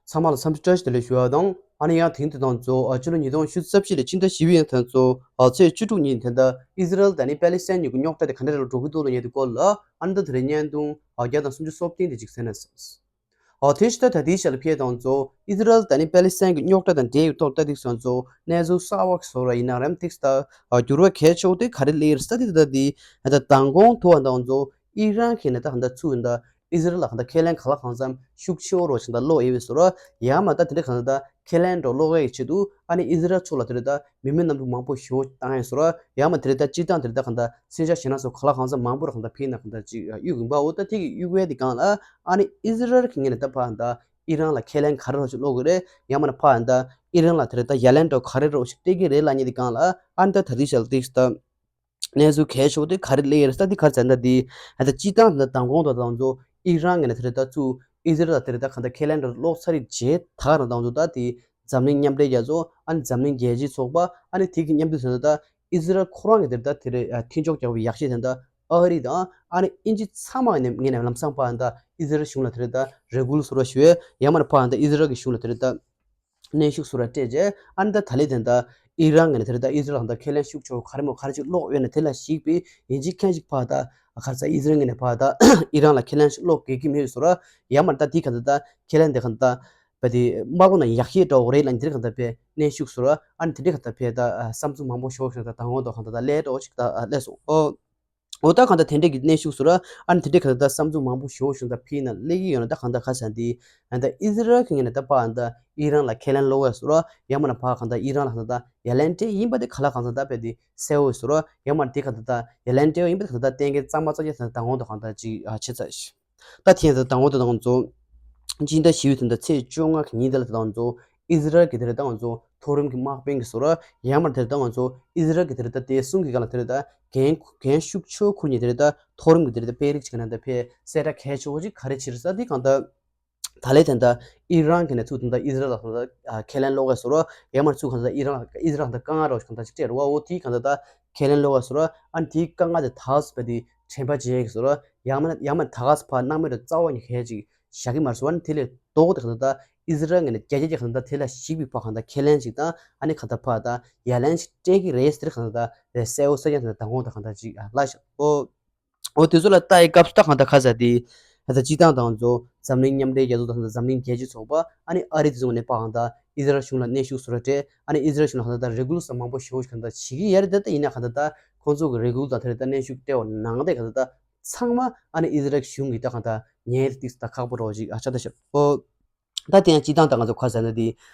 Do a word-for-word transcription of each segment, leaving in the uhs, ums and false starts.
ཚང་མ་ལ་འཚམས་འདྲི་བཀྲ་ཤིས་བདེ་ལེགས་ཞུ་བ་དང་། ཨ་ནི་ཡང་དེང་དུས་དང་གཙོ་བོ་ཕྱི་ལོ་ཉིས་སྟོང་ཉི་ཤུ་རྩ་བཞི་ལོའི་ཕྱི་ཟླ་བཞི་པའི་ཡང་དང་གཙོ་བོ་ཚེས་བཅུ་དྲུག་ཉིན་དེ་འདྲ་ཨི་ཟི་རལ་དང་ནི་པེ་ལི་སི་ཐན་གཉིས་ཀྱི་རྙོག་དྲ་དེ་ག་འདྲ་རེ་ལ་འགྲོ་གི་འདུག་ལབ་མཁན་དེ་སྐོར་ལ་ཨ་ནི་ད་དེ་རིང་བརྙན་ཐུང་བརྒྱ་དང་སུམ་ཅུ་སོ་བདུན་དེ་ཅིག་གསན་ན་བསམས། ཨོ་དེ་ཕྱི་ཟླ་ད་ལྟའི་ཆར་ལ་ཕེབས་དང་གཙོ་བོ་ཨི་ཟི་རལ་དང་ནི་པེ་ལི་སི་ཐན་གྱི་རྙོག་དྲ་དང་འབྲེལ་ཡོད་ཐོག་ལྟ་དུས་སང་གཙོ་བོ་གནས་ཚུལ་གསར་བ་བཟོ་ར་ཡིན་ན་རམ་ཏིག་ད་འགྱུར་བ་གལ་ཆེ་བོ་དེ་ག་རེ་སླེབས་ཡོད་རེད་ཟེར་ཏེ་ད་དེ་ད་མདང་དགོང་དུ་བ་དང་གཙོ་བོ་ཨི་རན་གྱི་ནས་ད་ག་འདྲ་ཚུགས་ཡིན་ད། ཨི་ཟི་རལ་ལ་གང་ལྟར་ཁས་ལེན་གང་ལ་གང་འཚམ་ཤུགས་ཆེ་བོ་རོ་ཞིག་ད་ལོག་ཡོད་པའི་བཟོ་ར། ཡང་མ་ད་དེ་འདྲ་གང་ལྟར་ཁས་ལེན་འགྲོ་ལོག་ཡའི་ཆེད་དུ་ཨ་ནི་ཨི་ཟི་རལ་ཕྱོགས་ལ་དེ་འདྲ་ད་མི་མེད་གནམ་གྲུ་མང་པོ་ཞེ་པོ་བཏང་ཡོད་བཟོ་ར། ཡང་མ་དེ་འདྲ་ད་སྤྱིར་བཏང་དེ་འདྲ་ད་གང་ལྟར་མཚོན་ཆ་ཞེད་སྣང་ཚོ་གང་ལ་གང་འཚམ་མང་པོ་ར་གང་ལྟར་ཅིག་གཡུག་གིན་པའོ། ད་དེ་གི་གཡུག་པའི་དེ་གང་ལ་ཨ་ནི་ཨི་ཟི་རལ་གི་ངོས་ནས་ད་ཕར་ད་ཨི་རན་ལ་ཁས་ལེན་ག་རེ་རོ་ཞིག་ལོག་གི་རེད། ཡང་མ་ན་ཕར་ད་ཨི་རན་ལ་དེ་འདྲ་ད་ཡ་ལན་འགྲོ་ག་རེ་རོ་ཞིག་སྤྲད་གི་རེད་ལབ་མཁན་དེ་གང་ལ་ཨ་ནི་ད་ད་དེ་ཞལ་ཏིག་ད། གནས་ཚུལ་གལ་ཆེ་བོ་དེ་ག་རེ་སླེབས་ཡོད་རེད་ཟེར་ན་དེ་ག་རེ་ཟེར་ན་དེ་ད་སྤྱིར་བཏང་དེ་འདྲ་མདང་དགོང་དང་དང་ཚོ་ཨི་རན་ངོས་ནས་དེ་འདྲ་ད་ཚུར་ཨི་ཟི་རལ་ལ་དེ་འདྲ་ད་གང་ལྟར་ཁས་ལེན་འདྲ་ལོག་ཚར་རེད་བྱས་ད་ག་རང་དང་ཚོ་ད་དེ་འཛམ་གླིང་མཉམ་འབྲེལ་རྒྱལ་ཚོགས་ཨ་ནི་འཛམ་གླིང་རྒྱལ་སྤྱིའི་ཚོགས་པ་ཨ་ནི་དེ་གི་མཉམ་དུ་དེ་འདྲ་ད་ཨི་ཟི་རལ་ཁོ་རང་གི་དེ་འདྲ་ད་དེ་རེད་མཐུན་ཕྱོགས་རྒྱག་པའི་ཡག་ཤོས་དེ་འདྲ་ཨ་རི་དང་ཨ་ནི་དབྱིན་ཇི་ཚང་མ་ངོས་ནས་ངོས་ནས་ལམ་སང་ཕར་ད་ཨི་ཟི་རལ་གཞུང་ལ་དེ་འདྲ་ད་རེ་སྐུལ་བཟོ་ར་ཞུ་ཡས། ཡང་མ་ན་ཕར་ད་ཨི་ཟི་རལ་གི་གཞུང་ལ་དེ་འདྲ་ད། གནོན་ཤུགས་སུ་ར་སྤྲད་རྗེས་ཨ་ནི་ད་ད་ལེ་དེ་འདྲ་ཨི་རན་ངོས་ནས་དེ་འདྲ་ད་ཨི་ཟི་རལ་ལ་ད་ཁས་ལེན་ཤུགས་ཆེ་བོ་ག་རེ་མོ་ག་རེ་ཅིག་སློག་ཡོད་ན་དེ་ལ་གཞིགས་པའི་ཡིན་གཅིག་མཁན་ཅིག་ཕར་ད་ག་རེ་ཟ་ཨི་ཟི་རལ་ངོས་ནས་ཕར་ད་ཨི་རན་ལ་ཁས་ལེན་ཤུགས་སློག་དགོས་ཀྱི་མེད་བཟོ་ར། ཡང་མ་ད་དེ་ག་ད་ད་ཁས་ལེན་དེ་ག་ད་བས་དེ་མ་གོ་ན་ཡག་ཤོས་འདྲ་བོ་རེད་ལ་འདིར་ག་ད་བས་གནོན་ཤུགས་སུ་ར་ཨ་ནི་དེ་འདྲ་ག་ད་བས་ད་བསམ་ཚུལ་མང་པོ་ཞོག་ཞིག་ད་དང་འོག་ཏུ་ག་ད་ད་ལས་འདྲ་བོ་ཞིག་ད་སླེབས་སོང་ཨོ། འོ་ད་གང་ལྟར་དེ་འདྲས་ཀྱི་གནོན་ཤུགས་སུ་ར་ཨ་ནི་དེ་འདྲས་གང་ལྟར་ད་བསམ་ཚུལ་མང་པོ་ཞེ་པོ་ཞིག་ད་ཕུལ་ན་སླེབས་ཀྱི་ཡོད་ན་ད་གང་ལྟར་ཁ་ཤས་འདི་ཨ་ད་ཨི་ཟི་རལ་གྱི་ངོས་ནས་ད་ཕར་ཨ་ད་ཨི་རན་ལ་ཁས་ལེན་སློག་ཡས་སུ་ར་ཡང་མིན་ན་ཕར་གང་ལྟར་ཨི་རན་ལ་གང་ལྟར་ཡ་ལན་སྤྲད་ཡིན་པ་དེ་ག་ལ་གང་ལྟར་ད་བས་དེ་གསལ་བོ་སུ་ར་ཡང་མིན་ན་དེ་གང་ལྟར་ད་ཡ་ལན་སྤྲད་ཡིན་པ་དེ་གང་ལྟར་ད་གཏན་འཁེལ་གཙང་མ་གཙང་རྐྱང་ད་དང་འོག་ཏུ་གང་ལྟར་ཅིག་ཨ་བྱེད་ཚར་ཤག་ད་ཐེངས་ད་དང་པོ་དེ་དང་གཙོ། སྤྱི་ཟླ་བཞི་པའི་དེ་འདྲ་ཚེས་བཅོ་ལྔ་གི་ཉིན་དེ་ལ་དེ་དང་གཙོ། ཨི་ཟི་རལ་གྱི་དེ་འདྲ་དང་གཙོ་མཐོ་རིམ་གྱི་དམག་དཔོན་གྱི་སོ་ར་ཡང་མར་དེ་འདྲ་དང་གཙོ་ཨི་ཟི་རལ་གྱི་དེ་འདྲ་ད་དེ་གསུང་གི་སྒང་ལ་དེ་འདྲ་ད་འགན་འགན་ཤུགས་ཆེ་བོ་འཁུར་མཁན་དེ་འདྲ་ད་མཐོ་རིམ་གྱི་དེ་འདྲ་ད་དཔོན་རིགས་ཅིག་གི་ནང་ད་ཕེ་གསལ་བསྒྲགས་གལ་ཆེ་བོ་ཅིག་ག་རེ་བྱེད་རེད་ཟེར་དེ་གང་ལྟར། ད་ལས་དེ་འདྲ་ཨི་རན་གྱི་ནས་ཚུར་དེ་འདྲ་ཨི་ཟི་རལ་ལ་དེ་འདྲ་ཁས་ལེན་སློག་གི་སོ་ར་ཡང་མར་ཚུར་གང་ལྟར་ཨི་རན་ལ་ཨི་ཟི་རལ་ལ་དེ་འདྲ་དཀའ་ངལ་རོགས་གང་ལྟར་ཅིག་སྤྲད་རོགས་ཨོ་དེ་གང་ལྟར་ད་ཁས་ལེན་སློག་གི་སོ་ར་ཨ་ནི་དེའི་དཀའ་ངལ་དེ་ད་སུ་བས་དེ་དྲན་པ་བརྗེད་ཀྱི་སོ་ར། ཡང་མིན་ཡང་མིན་ད་ག་ས་ཕར་སྣང་མེད་དུ་རྩ་བ་ཉིད་གས་ཅིག་བཞག་གི་མ་རེད་ཟེར་བ་ནི་དེ་ལས་ལྡོག་དེ་ག་ད་ད་ཨི་ཟི་རལ་ངོས་ནས་རྒྱ་རྒྱ་རྒྱ་ག་ད་ད་དེ་ལ་གཞིགས་པའི་ཕར་ག་ད་ཁས་ལེན་ཅིག་དང་ཨ་ནི་ག་ད་ཕར་ད་ཡ་ལན་ཅིག་སྤྲད་ཀྱི་རེད་ཟེར་ག་ད་ད་གསལ་བོ་གསལ་རྐྱང་དེ་ད་དང་པོ་ད་ག་ད་ཅིག་ལབ་ཤག་ཨོ། ཨོ་དེ་ཚོ་ལ་ལྟ་ཡི་སྐབས་སུ་ད་ག་ད་ག་ས་དེ་ད་ད་སྤྱི་བཏང་དང་ཚོ་འཛམ་གླིང་མཉམ་འབྲེལ་རྒྱལ་ཚོགས་དང་ད་འཛམ་གླིང་རྒྱལ་སྤྱིའི་ཚོགས་པ་ཨ་ནི་ཨ་རི་དེ་ཚོ་ངོས་ནས་ཕར་ག་ད་ཨི་ཟི་རལ་གཞུང་ལ་གནོན་ཤུགས་བཟོ་ར་སྤྲད་ཨ་ནི་ཨི་ཟི་རལ་གཞུང་ལ་ག་ད་ད་རེ་སྐུལ་ས་མང་པོ་ཞེ་པོ་ཞིག་ག་ད་བྱེད་ཀྱི་ཡོད་རེད། ད་ད་ཡིན་ན་ག་ད་ད་ཁོང་ཚོ་གི་རེ་སྐུལ་དང་དེ་རེད་ད་གནོན་ཤུགས་སྤྲད་པ་ནང་དེ་ག་ད་ད། ཚང་མ་ཨ་ནི་ཨི་ཟི་རལ་གཞུང་གིས་ད་གང་ལྟར་ཉན་ཏིག་ད་ཁག་པོ་རོགས་ཅིག་ཨ་ཆ་ད་ཤར་ཨོ། ད་དེ་ཡང་སྤྱི་བཏང་ད་ང་ཚོ་ཁ་ཟེར་ན་དེ་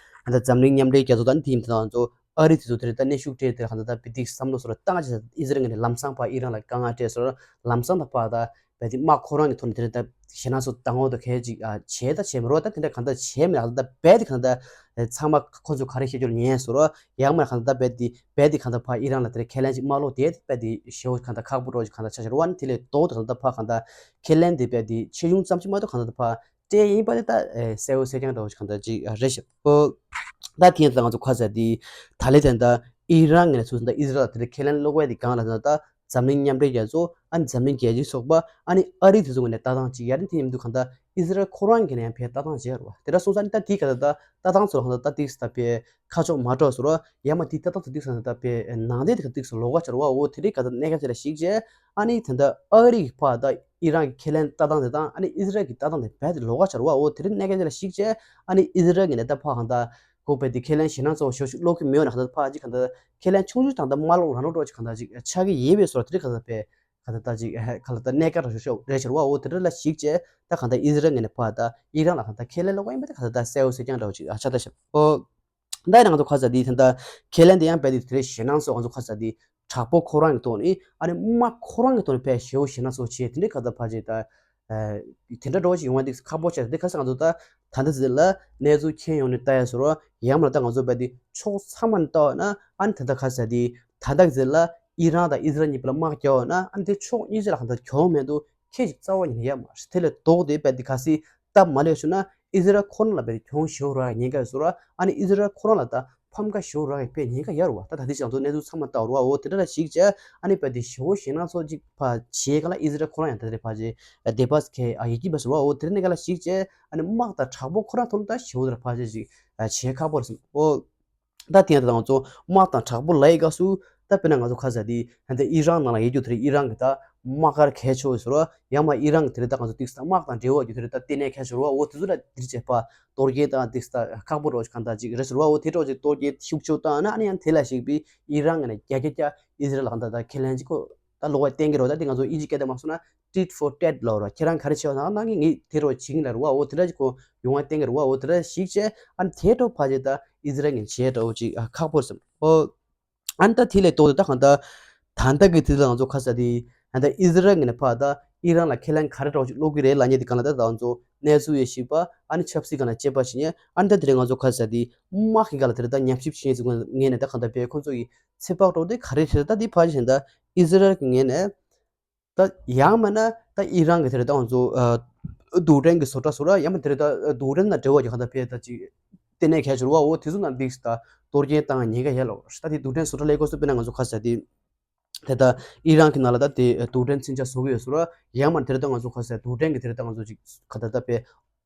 ཨ་ད་འཛམ་གླིང་མཉམ་འབྲེལ་རྒྱལ་ཚོགས་ད་ནི་དེ་ཡིན་ད་ང་ཚོ་ཨ་རི་དེ་ཚོ་དེ་རེད་ད་གནོན་ཤུགས་སྤྲད་དེ་གང་ལྟར་ད་བི་ཏིག་བསམ་བློ་སོར་བཏང་ཅི་ཨི་ཟི་རལ་ངོས་ནས་ལམ་སང་ཕར་ཨི་རན་ལ་དཀའ་ངལ་སྤྲད་སོར་ལམ་སང་ད་ཕར་ད་བས་དེ་དམག་ཁོ་རང་གི་ཐོག་ནས་དེ་རེད་ད་ཞེད་སྣང་ཚོ་དང་འོག་ཏུ་གས་ཅིག་ཨ་བྱས་ད་བྱས་མི་རོགས་ད་དེ་འདྲ་གང་ལྟར་བྱས་མེད་ད་བས་དེ་གང་ལྟར་ཚང་མ་ཁོ་ཚོ་ག་རེ་བཤད་རྒྱུར་ཉན་སོར་ཡང་མ་གང་ལྟར་བས་དེ་བས་དེ་གང་ལྟར་ཕར་ཨི་རན་ལ་དེ་རེད་ཁས་ལེན་ཅིག་མ་ལོག་དེ་བས་དེ་ཞེ་པོ་གང་ལྟར་ཁག་པོ་རོགས་ཅིག་གང་ལྟར་ཆ་ཤར་བ་ནི་དེ་ལས་ལྡོག་དེ་གང་ལྟར་ཕར་གང་ལྟར་ཁས་ལེན་དེ་བས་དེ་ཆེ་ཆུང་ཙམ་ཅིག་མ་གཏོགས་གང་ལྟར་ཕར་སྤྲད་ཡིན་པ་དེ་ད་ཨེ་གསལ་བོ་གསལ་རྐྱང་འདྲ་བོ་ཞིག་གང་ལྟར་ཅིག་རེད་ཤག་ཨོ། ད་དེ་ཡིན་ཙང་ང་ཚོ་ཁ་ཟེར་དེ་ད་ལས་དེ་ད་ཨི་རན་ངོས་ནས་ཚུར་ད་ཨི་ཟི་རལ་དེ་འདྲ་ཁས་ལེན་སློག་པའི་དེ་གང་ལ་ད་ད་འཛམ་གླིང་མཉམ་འབྲེལ་རྒྱལ་ཚོགས་ཨ་ནི་འཛམ་གླིང་རྒྱལ་སྤྱིའི་ཚོགས་པ་ཨ་ནི་ཨ་རི་དེ་ཚོ་ངོས་ནས་ལྟ་སྟངས་ཅིག་ཡ་རེད་དེ་ཡིན་དུས་གང་ལྟར་ཨི་ཟི་རལ་ཁོ་རང་གི་ནས་ཡང་ཕའི་ལྟ་སྟངས་ཅིག་ཡོད་རེད་བ། དེ་འདྲ་སོང་ཙང་ནི་ད་དེ་ག་ད་ད་ལྟ་སྟངས་ཚོ་ལ་གང་ལྟར་ད་ཏིག་ས་ད་ཕའི་ཁ་ཕྱོགས་མ་འགྲོ་ཟེར་བ་ཡ་མ་དེ་ལྟ་སྟངས་ཚོ་ཏིག་ས་ད་ཕའི་ནང་དེ་དེ་ག་ཏིག་ས་ལོག་ག་ཆར་བ་འོ་དེ་རིགས་ག་ད་གནད་འགག་ཅིག་ལ་གཞིགས་བྱས་ཨ་ནི་དེ་འདྲ་ཨ་རི་གི་ཕ་ད། ཨི་རན་གྱི་ཁས་ལེན་ལྟ་སྟངས་དེ་དང་ཨ་ནི་ཨི་ཟི་རལ་གྱི་ལྟ་སྟངས་དེ་རྦད་དེ་ལོགས་ཀ་ཆགས་རེད་བ། འོ་དེ་རིང་གནད་འགག་ཅིག་ལ་གཞིགས་བྱས་ཨ་ནི་ཨི་ཟི་རལ་གྱི་ནས་ད་ཕར་གང་ལྟར་ཁོ་རྦད་དེ་ཁས་ལེན་ཞེད་སྣང་ཚ་བོ་ཞེ་པོ་ཞིག་སློག་གི་མེད་ན་གང་ལྟར་ཕར་ཅིག་གང་ལྟར་ཁས་ལེན་ཆུང་ཆུང་གང་ལྟར་མ་སློག་རང་སློག་འགྲོ་ཅིག་གང་ལྟར་ཅིག་ཆགས་ཀྱི་ཡོད་པའི་བཟོ་འདྲ་དེ་རིང་གང་ལྟར་དཔེ་གང་ལྟར་ད་ཅིག་གང་ལྟར་གནད་འགག་རང་ཤོར་ཤོར་རེད་ཤར་བ། འོ་དེ་འདྲ་ལ་གཞིགས་བྱས་ད་གང་ལྟར་ཨི་ཟི་རལ་གྱི་ནས་ཕར་ད་ཨི་རན་ལ་གང་ལྟར་ཁས་ལེན་སློག་ག་ཡིན་པ་དེ་གང་ལྟར་ད་གསལ་བོ་གསལ་རྐྱང་འདྲ་བོ་ཅིག་ཆགས་ད་ཤར། འོ། ད་ཡིན་ན་ང་ཚོ་ཁ་ཟ་དེའི་ད་ལྟ་ཁས་ལེན་དེ་ཡང་རྦད་དེ་དེ་རིང་ཞེད་སྣང་ཚ་བོ་ང་ཚོ་ཁ་ཟ་དེ་དྲག་པོ་ཁོ་རང་གི་ཐོག་ནས་ཨ་ནི་དམག་ཁོ་རང་གི་ཐོག་ནས་ཕར་ཞེ་པོ་ཞེད་སྣང་ཚ་བོ་བྱས་དེ་འདྲའི་ཁ་ཟ་ཕར་བྱས་ད། དེ་འདྲ་འགྲོ་བ་ཞིག་ཡོང་བ་འདི་ཁག་པོ་ཆེ་རེད། དེ་ཁ་ཟ་ང་ཚོ་ད་ད་ལྟ་ཟེར་ལ་གནས་ཚུལ་མཁྱེན་ཡོང་ནས་ལྟ་ཡ་ཟེར་རོ། ཡང་མ་ད་ང་ཚོ་རྦད་དེ་ཕྱོགས་ཚང་མ་ནས་ལྟ་བ་ན་ཨ་ནི་ད་ལྟ་ཁ་ཟ་དེ་ད་ལྟ་ཟེར་ལ་ཨི་རན་དང་ཨི་ཟི་རལ་གཉིས་བར་ལ་དམག་རྒྱག་པ་ན་ཨ་ནི་དེ་ཕྱོགས་གཉིས་ཆ་ལ་གང་ལྟར་གྱོང་མེད་དུ་ཁྱེད་ཅིག་རྩ་བ་ཉིད་ནས་ཡོད་མ་རེད། དེ་ལས་ལྡོག་སྟེ་རྦད་དེ་གལ་སྲིད་སྟབས་མ་ལེགས་བྱུང་ན་ཨི་ཟི་རལ་ཁོ་རང་ལ་རྦད་དེ་གྱོང་ཞེ་པོ་རག་ཉེན་ཁ་ཡོད་ཟེར་རོ། ཨ་ནི་ཨི་ཟི་རལ་ཁོ་རང་ལ་ད་ ཕམ་ཁ་ཞོ་རག་གི་དཔེ་ཉེན་ཁ་ཡོད་རེད་བ། ད་ད་ལྟའི་ཆ་ཚང་གནས་ཚུལ་ཚང་མ་ལྟ་བ་རེད་བ། འོ་དེ་འདྲ་ལ་གཞིགས་བྱས་ཨ་ནི་དཔེ་དེ་ཞོ་ཞེ་ན་ཚོ་ཅིག་ཕ་བྱེད་ག་ལ་ཨི་ཟི་རལ་ཁོ་རང་ཡང་ད་དེ་ཕ་ཅེ་དེ་པ་སི་ཁེ་ཨ་ཡི་ཀི་པ་ཟེར་བ། འོ་དེ་འདྲ་ག་ལ་གཞིགས་བྱས་ཨ་ནི་དམག་དང་དྲག་པོ་ཁོ་རང་ཐོག་ནས་ད་ཞོ་དེ་ཕ་ཅེ་ཅིག་བྱེད་ཁག་པོ་རེད་ཟེར། འོ། ད་དེ་ཡང་ད་ང་ཚོ་དམག་དང་དྲག་པོ་ལ་ཡི་སྐབས་སུ་ད་དཔེར་ན་ང་ཚོ་ཁ་ཟ་དེ་ཧན་ད་ཨི་རན་ནང་ལ་ཡོད་རྒྱུ་དེ་རེད། ཨི་རན་གི་ད་དམག་སྒར་གལ་ཆེ་བོ་ཟེར་བ་ཡང་མ་ཨི་རན་གི་དེ་རེད། ད་ང་ཚོ་ཏིག་ས་དམག་དང་འབྲེལ་བ་རྒྱུ་དེ་རེད། ད་ལྟེ་གནས་གལ་ཆེ་བོ་འོ་དེ་ཚོ་ལ་དེ་རེད་བྱས་པ་གཏོར་སྐྱོན་དང་ཏིག་ས་ཁག་པོ་རོ་གང་ད་ཅིག་རེད་ཟེར་བ། འོ་དེ་འདྲ་ཅིག་གཏོར་སྐྱོན་ཤུགས་ཆེ་བཏང་ན་ཨ་ནི་ཡང་དེ་ལ་གཞིགས་པའི་ཨི་རན་གི་ནས་རྒྱ་རྒྱ་རྒྱ་ཨི་ཟི་རལ་ལ་གང་ད་ད་ཁས་ལེན་ཅིག་གོ་ད་ལོག་པ་བསྟན་གི་རོ། ད་དེ་ང་ཚོ་ཨིན་ཇི་སྐད་དེ་མ་སོང་ན་ཏིཊ་ཕོར་ཏེཊ་ལབ་རོ། ཁྱེད་རང་ག་རེ་བྱེད་པ་ན་ང་གིས་ངས་དེ་རོ་བྱེད་ཀྱི་ན་རོ་བ། འོ་དེ་འདྲ་ཅིག་གོ་ཡོང་བ་བསྟན་གི་རོ་བ། འོ་དེ་འདྲ་ཞིག་བྱས་ཨ་ནི་དེ་འགྲོ་ཕ་ཅེ་ད་ཨི་ཟི་རལ་ངས་བྱས་འགྲོ་ཅིག་ཁག་པོ་སེམས། འོ་ཨ་ནི་ད་དེ་ལས་ལྡོག་སྟེ་ད་གང་ད་ད་ལྟ་གི་དུས་ལ་ང་ཚོ་ཁ་ས་དེ་ད་ལྟ་ཨི་ཟི་རལ་ངས་ནས་ཕ་ད་ཨི་རན་ལ་ཁས་ལེན་ག་རེ་འགྲོ་ཅིག་ཀློག་གི་རེད་ལ་ཉེ་དེ་གང་ལ་ད་ད་ང་ཚོ་གནས་ཚུལ་ཡོད་ཞིག་པ་ཨ་ནི་ཆབ་སྲིད་གང་ལ་དཔྱད་པ་ཞིག་ཉེ་ཨ་ནི་ད་དེ་རིང་ང་ཚོ་ཁ་ས་དེ་དམག་གི་ག་ལ་དེ་རེད། ད་ཉམས་ཞིབ་བྱེད་ཟིག་ངས་ནས་ད་གང་ད་པའི་ཁོང་ཚོ་ཡི་ཚེ་དཔག་འགྲོ་དེ་ག་རེ་རེད། ད་དེ་ཕ་ཅེ་ད་ཨི་ཟི་རལ་གི་ངས་ནས། ད་ཡང་མིན་ན་ད་ཨི་རན་གྱི་དེ་རེད། ད་ང་ཚོ་ཨ་རྡུལ་ཕྲན་གྱི་བཟོ་གྲྭ་བཟོ་ར་ཡང་མིན་དེ་རེད། ད་རྡུལ་ཕྲན་དང་འབྲེལ་བ་ཡོད་ཁ་ད་ཕེ་ད་ཅིག་ལྟེ་གནས་གལ་ཆེ་རུ་བ། འོ་དེ་ཚོ་ནང་འདུག་ད་གཏོར་སྐྱོན་བཏང་ཉེན་ཁ་ཡོད་ལ། ད་དེ་རྡུལ་ཕྲན་བཟོ་གྲྭ་ལས་ཀ་སུ་དཔེར་ན་ང་ཚོ་ཁ་ས་དེ་དེ་ད་ཨི་རན་གྱི་ནང་ལ་ད་དེ་རྡུལ་ཕྲན་མཚོན་ཆ་བཟོ་གི་ཡོད་སུ་ར་ཡང་མིན་དེ་རེད། ད་ང་ཚོ་ཁ་ས་རྡུལ་ཕྲན་གྱི་དེ་རེད། ད་ང་ཚོ་ཅིག་ཁ་ད་ད་ཕེ་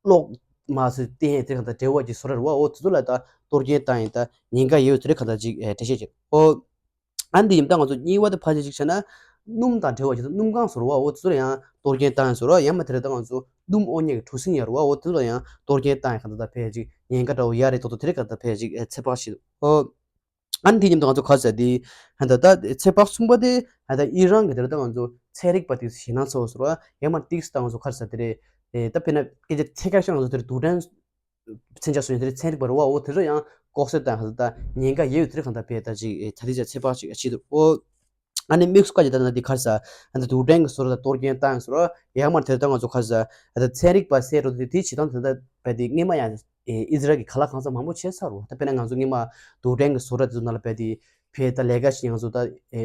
གློག་མ་སུ་ལྟེ་གནས་དེ་ཁ་ད་འབྲེལ་བ་ཅིག་བཟོ་ར་རུ་བ། འོ་དེ་ཚོ་ལ་ད་གཏོར་སྐྱོན་བཏང་ཡིན་ད་ཉེན་ཁ་ཡོད་དེ་རེད། ཁ་ད་ཅིག་འགྲེལ་བཤད་བྱེད། འོ། ཨ་འདི་ཡིན་ད་ང་ཚོ་གཉིས་པ་དེ་ཕལ་ཆེར་ཅིག་བྱས་ན་སྣུམ་དང་འབྲེལ་བ་ཅིག་སྣུམ་གང་བཟོ་རུ་བ། འོ་དེ་ཚོ་ལ་ཡང་གཏོར་སྐྱོན་བཏང་ཡང་བཟོ་རུ་བ་ཡང་མ་དེ་རེད། ད་ང་ཚོ་སྣུམ་དབོར་མཁན་གྱི་གྲུ་གཟིངས་ཡོད་རུ་བ། འོ་དེ་ཚོ་ལ་ཡང་གཏོར་སྐྱོན་བཏང་ཡང་གང་ལྟར་ད་ཕལ་ཆེར་ཉེན་ཁ་འདྲ་བོ་ཡ་རེད། ཏོག་ཏོག་དེ་རེད། གང་ལྟར་ཕལ་ཆེར་ཚེ་དཔག་བྱེད། འོ་ཨ་འདི་ཉིན་དུ་ང་ཚོ་ཁ་ཟེར་དེ་ད་ད་ཚེ་དཔག་གསུམ་པ་དེ་ད་ཨི་རན་གྱི་དེ་རེད། ད་ང་ཚོ་ཚན་རིག་པ་དེ་ཞེད་སྣང་ཚ་བོ་བཟོ་རུ་བ་ཡང་མ་ཏིག་ད་ང་ཚོ་ཁ་ཟེར་དེ་རེད། ད་དཔེར་ན་སྐད་ཆ་ཐད་ཀར་བཤད་ང་ཚོ་དེ་རེད། རྡུལ་ཕྲན་མཚོན་ཆ་བཟོ་ཡ་དེ་རེད། ཚན་རིག་པ་རེད་བ། འོ་དེ་ཚོ་ཡང་ལྐོག་གསོད་དང་ཧ་ད་ཉེན་ཁ་ཡོད་དེ་རེད། གང་ལྟར་བས་ད་ཅིག་ད་དེ་ཅག་ཚེ་དཔག་ཅིག་བྱེད་འདུག་འོ་ཨ་ནི་དམིགས་སུ་བཀར་གྱི་ད་ན་དེ་ཁར་ས་ཨ་ད་རྡུལ་ཕྲན་གྱི་བཟོ་ར་དང་གཏོར་སྐྱོན་བཏང་བཟོ་ར་ཡང་མར་དེ་ད་ང་ཚོ་ཁར་ས་ཨ་ད་ཚན་རིག་པ་སེ་རོ་དེ་དེ་བྱེད་སྟངས་དེ་ད་བས་དེ་སྔོན་མ་ཡང་ཨི་ཟི་རལ་གྱི་ག་ལ་གང་ས་མང་པོ་བྱས་ཚར་རོ། ད་དཔེར་ན་ང་ཚོ་སྔོན་མ་རྡུལ་ཕྲན་གྱི་བཟོ་ར་དེ་ཚོ་ནང་ལ་བས་དེ་བས་ད་ལས་ཀ་ཞིག་ང་ཚོ་ད་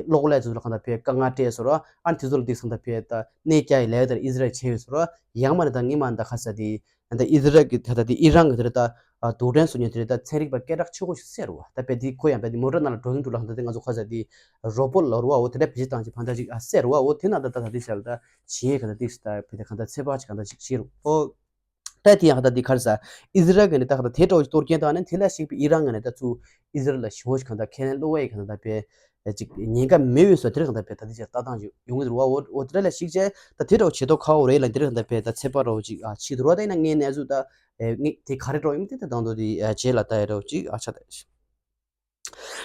གློག་ཀླད་ཚོ་ལ་གང་ལྟར་བས་དཀའ་ངལ་སྤྲད་བཟོ་ར་ཨ་ནི་དེ་ཚོ་ལ་དེ་སང་ད་བས་ད་གནས་བསྐྱལ་ཡི་ལས་ཀ་དེ་ཨི་ཟི་རལ་བྱས་ཡོད་བཟོ་ར་ཡང་མར་ད་སྔོན་མ་ད་ཁར་ས་དེ། ད་ཨི་ཟི་རལ་གྱི་ད་ལྟ་དེ་ཨི་རན་གྱི་དེ་རེད། ད་རྡུལ་ཕྲན་བཟོ་མཁན་དེ་རེད། ད་ཚན་རིག་པ་སྐད་གྲགས་ཆེ་པོ་ཞིག་བསད་རུ་བ། ད་བས་དེ་ཁོ་ཡང་བས་དེ་མོ་ཊ་ནང་ལ་འགྲོ་གིན་འགྲོ་ལ་གང་ལྟར་དེ་ང་ཚོ་ཁ་ཟ་དེ་རོ་པོ་ལ་རུ་བ། འོ་དེ་འདྲ་བེད་སྤྱོད་བཏང་ཅིག་ཕན་ཐོགས་ཅིག་ཨ་བསད་རུ་བ། འོ་དེ་ན་ད་ད་ད་དེ་བྱས་ལ་ད་བྱེད་གང་ལྟར་ཏིག་ད་བས་དེ་གང་ལྟར་ཚེ་དཔག་ཅིག་གང་ལྟར་ཅིག་བྱེད་རུ། འོ་ད་དེ་ཡང་གང་ལྟར་དེ་ཁར་ཟ་ཨི་ཟི་རལ་གྱི་ནས་ད་གང་ལྟར་དེ་འདྲ་བོ་ཅིག་གཏོར་སྐྱོན་བཏང་ནས་དེ་ལ་གཞིགས་པའི་ཨི་རན་གྱི་ནས་ད་ཚུར་ཨི་ཟི་རལ་ལ་ཞེ་པོ་ཅིག་གང་ལྟར་ཁས་ལེན་བློ་བས་གང་ལྟར་བས། ཅིག་ཉེན་ཁ་མེད་འོས་སོ་དེར་གང་ལྟར་བས་ད་ལྟ་ཅིག་ལྟ་སྟངས་ཅིག་ཡོང་གི་འདུག་བ། འོ་འོ་དེ་འདྲ་ལ་གཞིགས་བྱས་ད་དེ་འདྲ་བོ་བྱེད་ཐོག་ཁ་འོ་རེད་ལ་འདིར་གང་ལྟར་བས་ད་ཚེ་དཔག་འདྲ་བོ་ཅིག་ཨ་ཕྱིས་འདུག་བ། ད་ཡིན་ན་ངའི་གནས་ཚུལ་ད་ཨེ་ངས་དེ་ག་རེ་འགྲོ་ཡིན་དེ་ད་དང་དུ་དེ་ཨ་རྗེས་ལ་ལྟ་ཡ་འདྲ་བོ་ཅིག་ཨ་ཆ་ད་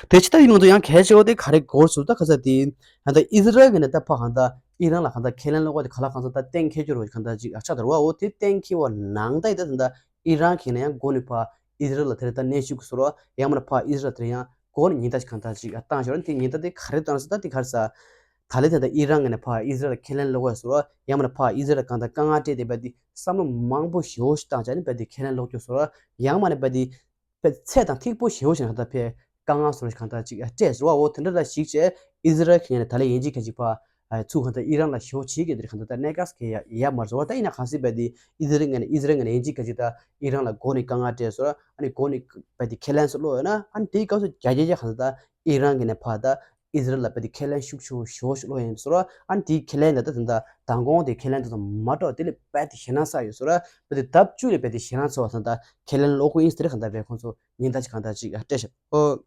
དེ་ཅི་ད་ཡིན་ནང་དུ་ཡང་གལ་ཆེ་བ་དེ་ག་རེ་འགོར་སུ་ད་ག་ས་དེ་ད་ཨི་ཟི་རལ་གི་ནས་ད་ཕ་གང་ད་ཨི་རན་ལ་གང་ད་ཁས་ལེན་ལོག་པ་དེ་ག་ལ་གང་ས་ད་གཏན་འཁེལ་རྒྱུ་རོ་གང་ད་ཅིག་ཨ་ཆ་ད་རོ་བ། འོ་དེ་གཏན་འཁེལ་བ་ནང་ད་ཡི་ད་ད་ཨི་རན་གི་ནས་ཡང་འགོ་ནས་ཕ་ཨི་ཟི་རལ་ལ་དེ་རེད་ད་གནོན་ཤུགས་སོ་རོ་ཡང་མ་ན་ཕ་ཨི་ཟི་རལ་དེ་ཡང་། གོ་ནས་ཉེན་བརྡ་ཞིག་གང་ལྟར་ཅིག་བཏང་ཞོར་དེ་ཉེན་བརྡ་དེ་ག་རེ་བཏང་ཟེར་ན་དེ་གར་ས། ད་ལེ་དེ་འདྲ་ཨི་རན་ངོས་ནས་ཕར་ཨི་ཟི་རལ་ཁས་ལེན་ལོག་ཡ་ཟེར་བ་ཡང་མིན་ན་ཕར་ཨི་ཟི་རལ་གང་ལྟར་དཀའ་ངལ་སྤྲད་དེ་བས་དེ་བསམ་བློ་མང་པོ་ཞེ་པོ་ཞིག་བཏང་བྱས་ནས་བས་དེ་ཁས་ལེན་ལོག་རྒྱུ་ཟེར་བ་ཡང་མིན་ན་བས་དེ་བས་ཚད་དང་ཐིག་པོ་ཞེ་པོ་ཞིག་གང་ལྟར་བས་དཀའ་ངལ་བཟོ་ཞིག་གང་ལྟར་ཅིག་སྤྲད་ཟེར་བ། འོ་དེ་འདྲ་ལ་གཞིགས་བྱས་ཨི་ཟི་རལ་གྱི་ངོས་ནས་ད་ལེ་ཡིན་གཅིག་ག་གཅིག་ཕར་ཚུར་གང་ལྟར་ཨི་རན་ལ་ཞེ་པོ་བྱེད་ཀྱི་དེ་གང་ལྟར་གནད་འགག་གི་ཡ་ཡ་མ་བཟོ་བ། ད་ཡིན་ན་གང་སྲིད་བས་དེ་ཨི་ཟི་རལ་ངོས་ནས་ཨི་ཟི་རལ་ངོས་ནས་ཡིན་གཅིག་ག་གཅིག་ད་ཨི་རན་ལ་མགོ་ནས་དཀའ་ངལ་སྤྲད་ཟེར་བ་ཨ་ནི་མགོ་ནས་བས་དེ་ཁས་ལེན་སུ་ལོག་ཡོད་ན་ཨ་ནི་དེའི་སྐབས་སུ་རྒྱ་རྒྱ་རྒྱ་གང་ལྟར། ཨི་རན་གྱི་ནས་ཕར་ད་ཨི་ཟི་རལ་ལ་བས་དེ་ཁས་ལེན་ཤུགས་ཆེ་བོ་ཞེ་པོ་ཞིག་ལོག་ཡིན་ཟེར་བ། ཨ་ནི་དེའི་ཁས་ལེན་ད་ད་ད་མདང་དགོང་དེ་ཁས་ལེན་ད་ད་མ་གཏོགས་དེ་ལས་བས་དེ་ཞེད་སྣང་ས་ཡོད་ཟེར་བ། བས་དེ་ལྡབ་བཅུ་ལས་བས་དེ་ཞེད་སྣང་ཚ་བ་ད་ད་ཁས་ལེན་ལོག་གི་ཡིན་ཟེར་གང་ལྟར་བས་ཁོང་ཚོ་ཉེན་བརྡ་ཅིག་གང་ལྟར་ཅིག་སྤྲད་ཤག་ཨོ།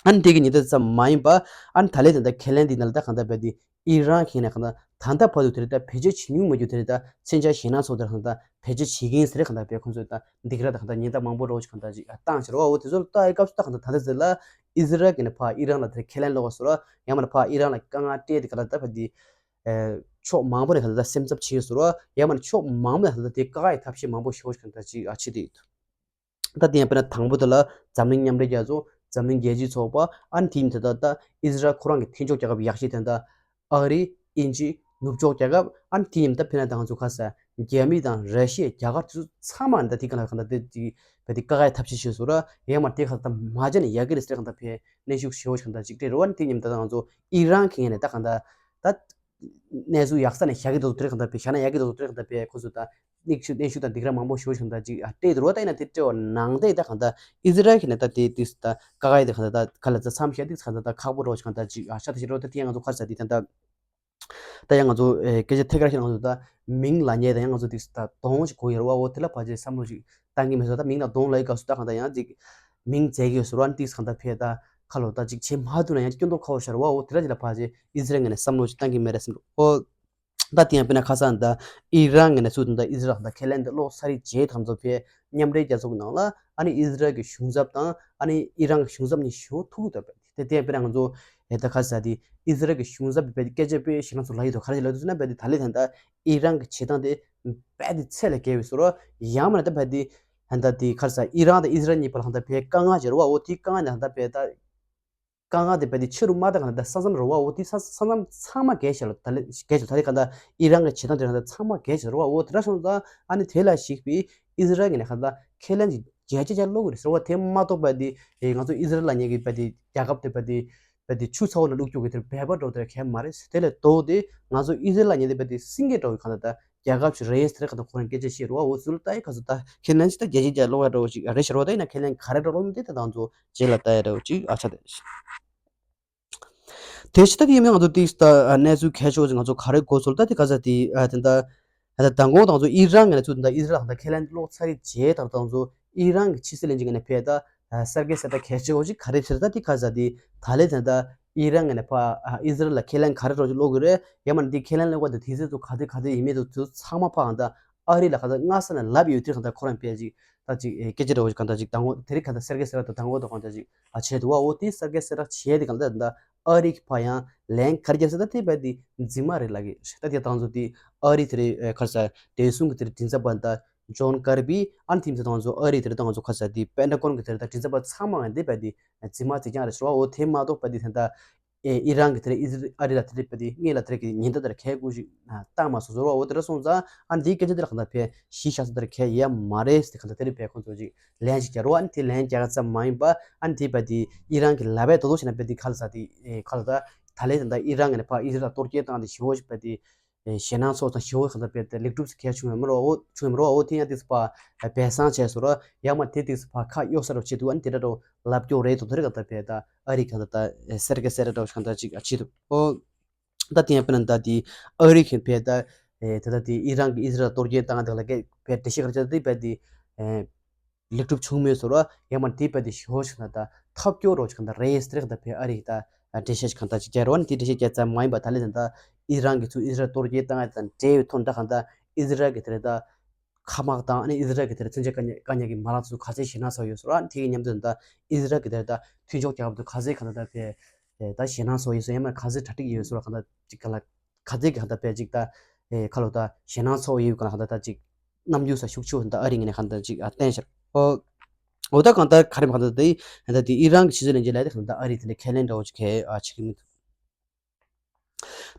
ཨ་ནི་དེ་གི་ཉེན་བརྡ་ཙམ་མ་ཡིན་པ་ཨ་ནི་ད་ལས་ད་ད་ཁས་ལེན་དེ་ནང་ལ་ད་གང་ལྟར་བས་དེ་ཨི་རན་གྱི་ནས་གང་ལྟར་ད་ལྟ་བར་དུ་དེ་རེད་ད་བེད་སྤྱོད་བྱེད་མྱོང་མེད་རྒྱུ་དེ་རེད་ད་མཚོན་ཆ་ཞེད་སྣང་ཚ་བ་དེ་གང་ལྟར་བེད་སྤྱོད་བྱེད་ཀྱི་ཡིན་ཟེར་གང་ལྟར་བས་ཁོང་ཚོས་ད་འདི་ག་ར་ད་གང་ལྟར་ཉེན་བརྡ་མང་པོ་རོགས་ཅིག་གང་ལྟར་ཅིག་བཏང་ཕྱིར་བ། འོ་དེ་ཚོ་ལ་ལྟ་ཡི་སྐབས་སུ་ད་གང་ལྟར་ད་ལྟ་ཟེར་ལ་ཨི་ཟི་རལ་གྱི་ནས་ཕར་ཨི་རན་ལ་དེ་ཁས་ལེན་ལོག་ཟེར་བ་ཡང་མིན་ན་ཕར་ཨི་རན་ལ་དཀའ་ངལ་སྤྲད་དེ་ག་ལ་ད་བར་དེ་ཕྱོགས་མང་པོ་ནས་ག་ལ་ད་སེམས་འཚབ་བྱེད་ཟེར་བ་ཡང་མིན་ན་ཕྱོགས་མང་པོ་ནས་ག་ལ་ད་དེ་བཀག་ཡའི་ཐབས་ཤེས་མང་པོ་ཞེ་པོ་ཞིག་ག་ལ་ད་ཅིག་ཨ་བྱེད་དེ་ཡོད། ད་དེ་ཡང་དཔེར་ན་དང་པོ་དེ་ལ་འཛམ་གླིང་མཉམ་འབྲེལ་རྒྱལ་ཚོགས་འཛམ་གླིང་རྒྱལ་སྤྱིའི་ཚོགས་པ་ཨ་ནི་དེ་ཉིན་དེ་ད་ད་ཨི་ཟི་རལ་ཁོ་རང་གི་མཐུན་ཕྱོགས་རྒྱལ་ཁབ་ཡག་ཤོས་དེ་ད་ཨ་རི་དབྱིན་ཇི་ནུབ་ཕྱོགས་རྒྱལ་ཁབ་ཨ་ནི་དེ་ཉིན་ད་དཔེར་ན་ད་ང་ཚོ་ཁ་ས་རྒྱ་མི་དང་ར་ཤི་ཡ་རྒྱ་གར་དེ་ཚོ་ཚང་མ་ད་དེ་ག་ལ་གང་ལྟར་དེ་དེ་བས་དེ་བཀག་ཡའི་ཐབས་ཤེས་བྱས་སོང་ར་ཡང་མ་དེ་ག་ལ་ད་མ་བྱས་ནས་ཡག་གི་རེད་ཟེར་གང་ལྟར་བས་གནོན་ཤུགས་ཞེ་པོ་ཞིག་གང་ལྟར་ཅིག་སྤྲད་རེད་བ། ཨ་ནི་དེ་ཉིན་ད་ད་ང་ཚོ་ཨི་རན་གྱི་ངོས་ནས་ད་གང་ལྟར་ད། གནས་ཚུལ་ཡག་ས་ནས་བཞག་གི་འདུག་དེར་གང་ལྟར་བྱས་བཞག་ན་ཡག་གི་འདུག་དེར་གང་ལྟར་བྱས་ཁོ་ཚོ་ད་གནོན་ཤུགས་གནོན་ཤུགས་དང་སྡིགས་ར་མང་པོ་ཞུ་བཞིན་ད་ཅིག་ཨ་སྤྲད་འདུག་རོ། ད་ཡིན་ན་དེ་སྤྲད་པ་ནང་བསྟན་ད་གང་ལྟར་ཨི་ཟི་རལ་གྱི་ནས་ད་དེ་དུས་ད་ཀ་ཁ་ཡི་དེ་གང་ལྟར་ད་ག་ལ་ད་མཚམས་བཞག་དེ་གང་ལྟར་ད་ཁག་པོ་རོ་གང་ལྟར་ཅིག་ཨ་ཤ་ད་ཤི་རོ། ད་དེ་ཡང་ང་ཚོ་ཁ་ས་དེ་ད་ད་ད་ཡང་ང་ཚོ་ཨེ་སྐད་ཆ་ཐད་ཀར་ཞིག་ང་ཚོ་ད་མིང་ལ་ཉེ་ད་ཡང་ང་ཚོ་དེ་ད་གདོང་ཞིག་གོ་ཡོད་རོ། འོ་དེ་ལ་ཕལ་ཆེར་བསམ་བློ་ཞིག་བཏང་གི་མེད་སོ། ད་མིང་ལ་གདོང་ལ་ཡི་ག་སུ་ད་གང་ལྟར་ཡང་ཅིག་མིང་བཙལ་གི་ཡོད་སོ་རོ། ཨ་ནི་དེ་གང་ལྟར་བྱས་ད་ཁ་ལོ་ད་ཅིག་བྱེད་མ་ཐུབ་ན་ཡང་སྐྱོན་འདོགས་ཁ་བོ་ཤར་བ། འོ་དེ་ལ་ཅིག་ལ་ཕལ་ཆེར་ཨི་ཟི་རལ་ངོས་ནས་བསམ་བློ་ཞིག་བཏང་གི་མེད་རེད་བསམ་འདུག་འོ། ད་དེ་ཡང་དཔེར་ན་ཁ་སང་ད་ཨི་རན་ངོས་ནས་ཚུར་ད་ཨི་ཟི་རལ་ད་ཁས་ལེན་དེ་ལོག་ཚར་རེད་བྱས་ཐམས་ཅད་ཕལ་མཉམ་འབྲེལ་རྒྱལ་ཚོགས་ཀྱི་ནང་ལ་ཨ་ནི་ཨི་ཟི་རལ་གྱི་གཞུང་ཚབ་དང་ཨ་ནི་ཨི་རན་གྱི་གཞུང་ཚབ་གཉིས་ཞུ་ཐུབ་ཀྱི་འདུག་པས། དེ་དེ་དཔེར་ན་ང་ཚོ་ཨེ་ད་ཁ་ས་དེ་ཨི་ཟི་རལ་གྱི་གཞུང་ཚབ་པའི་སྐད་ཆ་དཔེ་ཞེ་ན་ཚོ་ལ་ཡོད་དོ། ག་རེ་ལ་ཡོད་དོ་ཟེར་ན་དཔེ་དེ་ད་ལེ་ད་ད་ཨི་རན་གྱི་བྱེད་སྟངས་དེ་དཔེ་དེ་ཚད་ལས་བརྒལ་བའི་བཟོ་རོ། ཡང་མིན་ན་ད་དཔེ་དེ་ད་དེ་ཁ་ས་ཨི་རན་དང་ཨི་ཟི་རལ་གཉིས་བར་ལ་ད་དཔེ་དཀའ་ངལ་ཅིག་རེད་བ། འོ་དེ་དཀའ་ངལ་ནི་ད་དཔེ་ད། དཀའ་ངལ་དེ་རྦད་དེ་ཆེ་རུ་མ་བཏང་ག་ན་ད་ས་མཚམས་རེད་བ། འོ་དེ་ས་ས་མཚམས་ཚང་མ་བརྒལ་བྱས་ལ་ད་ལེ་བརྒལ་བྱས་ད་ལེ་ག་ད་ཨི་རན་གྱི་བྱེད་སྟངས་དེ་རང་ད་ཚང་མ་བརྒལ་བྱས་རེད་བ། འོ་དེ་འདྲ་སོང་ཙང་ཨ་ནི་དེ་ལ་གཞིགས་པའི་ཨི་ཟི་རལ་གྱི་ནས་ག་ད་ཁས་ལེན་གྱི་རྒྱལ་སྤྱི་ཆ་ལོག་གི་རེད་ཟེར་བ། དེ་མ་གཏོགས་པ་དེ་ང་ཚོ་ཨི་ཟི་རལ་ལ་ཉེ་གི་རྦད་དེ་རྒྱལ་ཁབ་དེ་རྦད་དེ་རྦད་དེ་ཆུ་ཚ་བོ་ལ་བླུགས་རྒྱུ་གི་དེར་བལ་པ་འགྲོ་དེར་གལ་མ་རེད། དེ་ལས་ལྡོག་སྟེ་ང་ཚོ་ཨི་ཟི་རལ་ལ་ཉེ་དེ་རྦད་དེ་སེང་གེ་འགྲོ་གི་ག་ད་ད། རྒྱལ་ཁབ་ཅིག་རེད་ཟེར་ག་ད་ཁོ་རང་སྐད་ཆ་བཤད་རེད་བ། འོ་ཚུལ་ལྟ་ཡི་ག་ཚོད་ད་ཁས་ལེན་ཅི་ད་རྒྱལ་སྤྱི་རྒྱལ་ལོག་ཡ་འདྲ་བོ་ཅིག་རེད་ཤི་རོ། ད་ཡིན་ན་ཁས་ལེན་ག་རེ་འདྲ་ལོག་མི་དེ་ད་དང་ཚོ་རྗེས་ལ་ལྟ་ཡ་འདྲ་བོ་ཅིག་ཨ་ཆ་དེ། དེ་ཕྱི་ད་དེ་ཡིན་ན་ང་ཚོ་ཏིག་ད་གནས་ཚུལ་གལ་ཆེ་བ་ཅིག་ང་ཚོ་ག་རེ་གོ་ཚོད་ད་དེ་ག་ཚ་དེ་ཨ་དེ་ད་ད་མདང་དགོང་དང་ཚོ་ཨི་རན་ངས་ཚུལ་ད་ཨི་རན་ད་ཁས་ལེན་ལོག་ཚར་རེད་རྗེས་ད་དང་ཚོ་ཨི་རན་གྱི་ཕྱི་སྲིད་བློན་ཆེན་ངས་ཕེ་ད། ཨ་གསར་འགོད་གསལ་བསྒྲགས་གལ་ཆེ་བོ་ཞིག་ག་རེ་ཟེར་ད་དེ་ག་ཟེར་དེ་ད་ལེ་ད་ད་ཨི་རན་ངས་ནས་ཕ་ཨ་ཨི་ཟི་རལ་ལ་ཁས་ལེན་ག་རེ་རོགས་ཀྱི་ལོག་གི་རེད། ཡང་མ་ནི་དེ་ཁས་ལེན་ལོག་པ་དེ་དེ་ཚོ་ག་དེ་ག་དེ་ཡིན་མེད་དུ་ཚོ་ཚང་མ་ཕ་གང་ད་ཨ་རི་ལ་ག་ད་སྔ་ས་ནས་ལབ་ཡོད་དེ་གང་ད་ཁོ་རང་ཕལ་ཅིག་ད་ཅིག་ཨེ་སྐད་ཆ་རོགས་ཀྱི་གང་ད་ཅིག་དང་པོ་དེ་རིགས་གང་ད་གསར་འགོད་གསལ་བསྒྲགས་ད་དང་པོ་ད་གང་ད་ཅིག་ཨ་བྱས་དུ་བ། འོ་དེ་གསར་འགོད་གསལ་བསྒྲགས་བྱས་དེ་གང་ད་ད་ཨ་རི་གི་ཕ་ཡང་ལན་ག་རེ་རྒྱབ་ཟེར་ད་དེ་བས་དེ་རྫུན་མ་རེད་ལབ་གི་ད་དེ་དང་ཚོ་དེ་ཨ་རི་དེ་རེད་ཁ་ས་བདེ་སྲུང་གི་དེ་རེད་མགྲིན་ཚབ་པ་ད། ཇོན་ཀར་བི་ཨན་ཐིམ་ཚེ་དང་ཚོ་ཨ་རི་དེར་དང་ཚོ་ཁ་ས་དེ་པེན་ཊ་གོན་གི་དེར་ད་མགྲིན་ཚབ་པ་ཚང་མ་ང་འདི་བས་དེ་རྫུན་མ་རྫིག་རྐྱང་རེད་ཟེར་བ། འོ་དེ་མ་གཏོགས་པ་དེ་ད་ལྟ་ཨེ་ཨི་རན་གི་དེར་ཨི་ཨ་རི་ལ་དེར་བས་དེ་ངེད་ལ་དེར་གི་ཉེན་བརྡ་དེར་གལ་དགོས་ཞིག་བཏང་མ་སོང་ཟེར་བ། འོ་དེ་འདྲ་སོང་ཙང་ཨ་འདིའི་སྐད་ཆ་དེ་ལ་གང་ལྟར་ཕལ་གཞི་བཞག་ས་དེར་གལ་ཡོད་མ་རེད་ཟེར། གང་ལྟར་དེ་རིགས་བས་ཁོང་ཚོ་ཅིག་ལན་ཞིག་རྒྱག་རོགས། ཨ་ནི་དེ་ལན་རྒྱག་ཙམ་མ་ཡིན་པ་ཨ་ནི་དེ་བས་དེ་ཨི་རན་གི་ལབ་པའི་དོ་དོ་བྱས་ན་བས་དེ་ཁ་ལ་ས་དེ་ཁ་ལ་ད་ད་ལས་ད་ལྟ་ཨི་རན་གི་ནས་ཕ་ཨི་ཟི་རལ་གཏོར་སྐྱོན་བཏང་དེ་ཞི་བོ་ཞིག་བས་དེ། ཞེད་སྣང་ཚོགས་དང་ཞི་བོ་གང་ལྟར་བས་ཏེ་ལེགས་གྲུབ་ཀྱི་ཁྱད་ཆུང་བའི་མི་རོ་འོ་ཆུང་བའི་མི་རོ་འོ་དེ་ཡང་ཏིག་ཙམ་ཕ་སྦས་གསང་བྱས་སོ་ར། ཡང་མ་དེ་ཏིག་ཙམ་ཕ་ཁ་གཡོག་ས་རོ་བྱེད་དུ་ཨ་ནི་དེ་འདྲ་རོ་ལབ་སྐྱོ་རེད་དོ་དེ་རེད་གང་ལྟར་བས་ད་ཨ་རི་གང་ལྟར་ད་སེར་གེ་སེར་ར་འདྲ་བོ་གང་ལྟར་ཅིག་བྱེད་དུ་འོ། ད་དེ་ཡང་དཔེར་ན་ད་དེ་ཨ་རི་གི་བས་ད་དེ་ད་དེ་ཨི་རན་གི་ཨི་ཟི་རལ་གཏོར་སྐྱོན་བཏང་དེ་ལ་གས་བས་འགྲེལ་བཤད་ག་རེ་བྱས་ད་དེ་བས་དེ། ལེགས་གྲུབ་བྱུང་མེད་ཟེར་བ། ཡང་མ་དེ་བས་དེ་ཞོ་ཞིག་ན་ད་ཐབས་སྐྱོ་རོགས་ཞིག་ན་ད་རེས་རེག་ད་བས་ཨ་རིག་ད་འགྲེལ་བཤད་ཞིག་གང་ད་ཅིག་རྒྱག་རོགས་ནི་དེ་འགྲེལ་བཤད་རྒྱག་ཙམ་མ་ཡིན་པ་ད་ལེ་ད་ད་ཨི་རན་གི་ཚུ་ཨི་ཟི་རལ་གཏོར་སྐྱོན་བཏང་ཡ་དང་འབྲེལ་བའི་ཐོག་ད་གང་ད་ཨི་ཟི་རལ་གི་དེ་རེད་ད་ཁ་དམག་དང་ཨ་ནི་ཨི་ཟི་རལ་གི་དེ་རེད་མཚོན་ཆ་བཀག་ཉར་བཀག་ཉར་གི་མ་ལག་ཚུ་ག་ཚད་ཞེད་སྣང་ཚ་ཡོད་ཟེར་བ། དེ་གི་མཉམ་དུ་ད་ཨི་ཟི་རལ་གི་དེ་རེད་ད་མཐུན་ཕྱོགས་རྒྱལ་ཁབ་ཚུ་ག་ཚད་གང་ད་ད་བས་ད་ཞེད་སྣང་ཚ་ཡོད་ཟེར་ཡང་མ་ག་ཚད་གྲ་སྒྲིག་ཡོད་ཟེར་བ་གང་ད་ཅིག་ག་ལ། ག་ཚད་ཀྱི་ཧ་ད་པས་ཅིག་ད་ཨེ་ཁ་ལོ་ད་ཞེད་སྣང་ཚ་བོ་ཡོད་ག་ན་ཧ་ད་ད་ཅིག་རྣམ་འགྱུར་ས་ཤུགས་ཆེ་བོ་ད་ཨ་རི་ངོས་ནས་ཧ་ད་ཅིག་ཨ་བསྟན་ཤར། ཨོ་ཨོ་ད་གང་ལྟར་ག་རེ་མ་གང་ལྟར་དེ་ཧ་ད་དེ་ཨི་རན་གྱི་ཕྱི་སྲིད་བློན་ཆེན་ལ་དེ་གང་ལྟར་ཨ་རི་དེ་འདྲ་ཁས་ལེན་འདྲ་བོ་ཅིག་གས་ཨ་བྱེད་ཀྱི་མི་འདུག་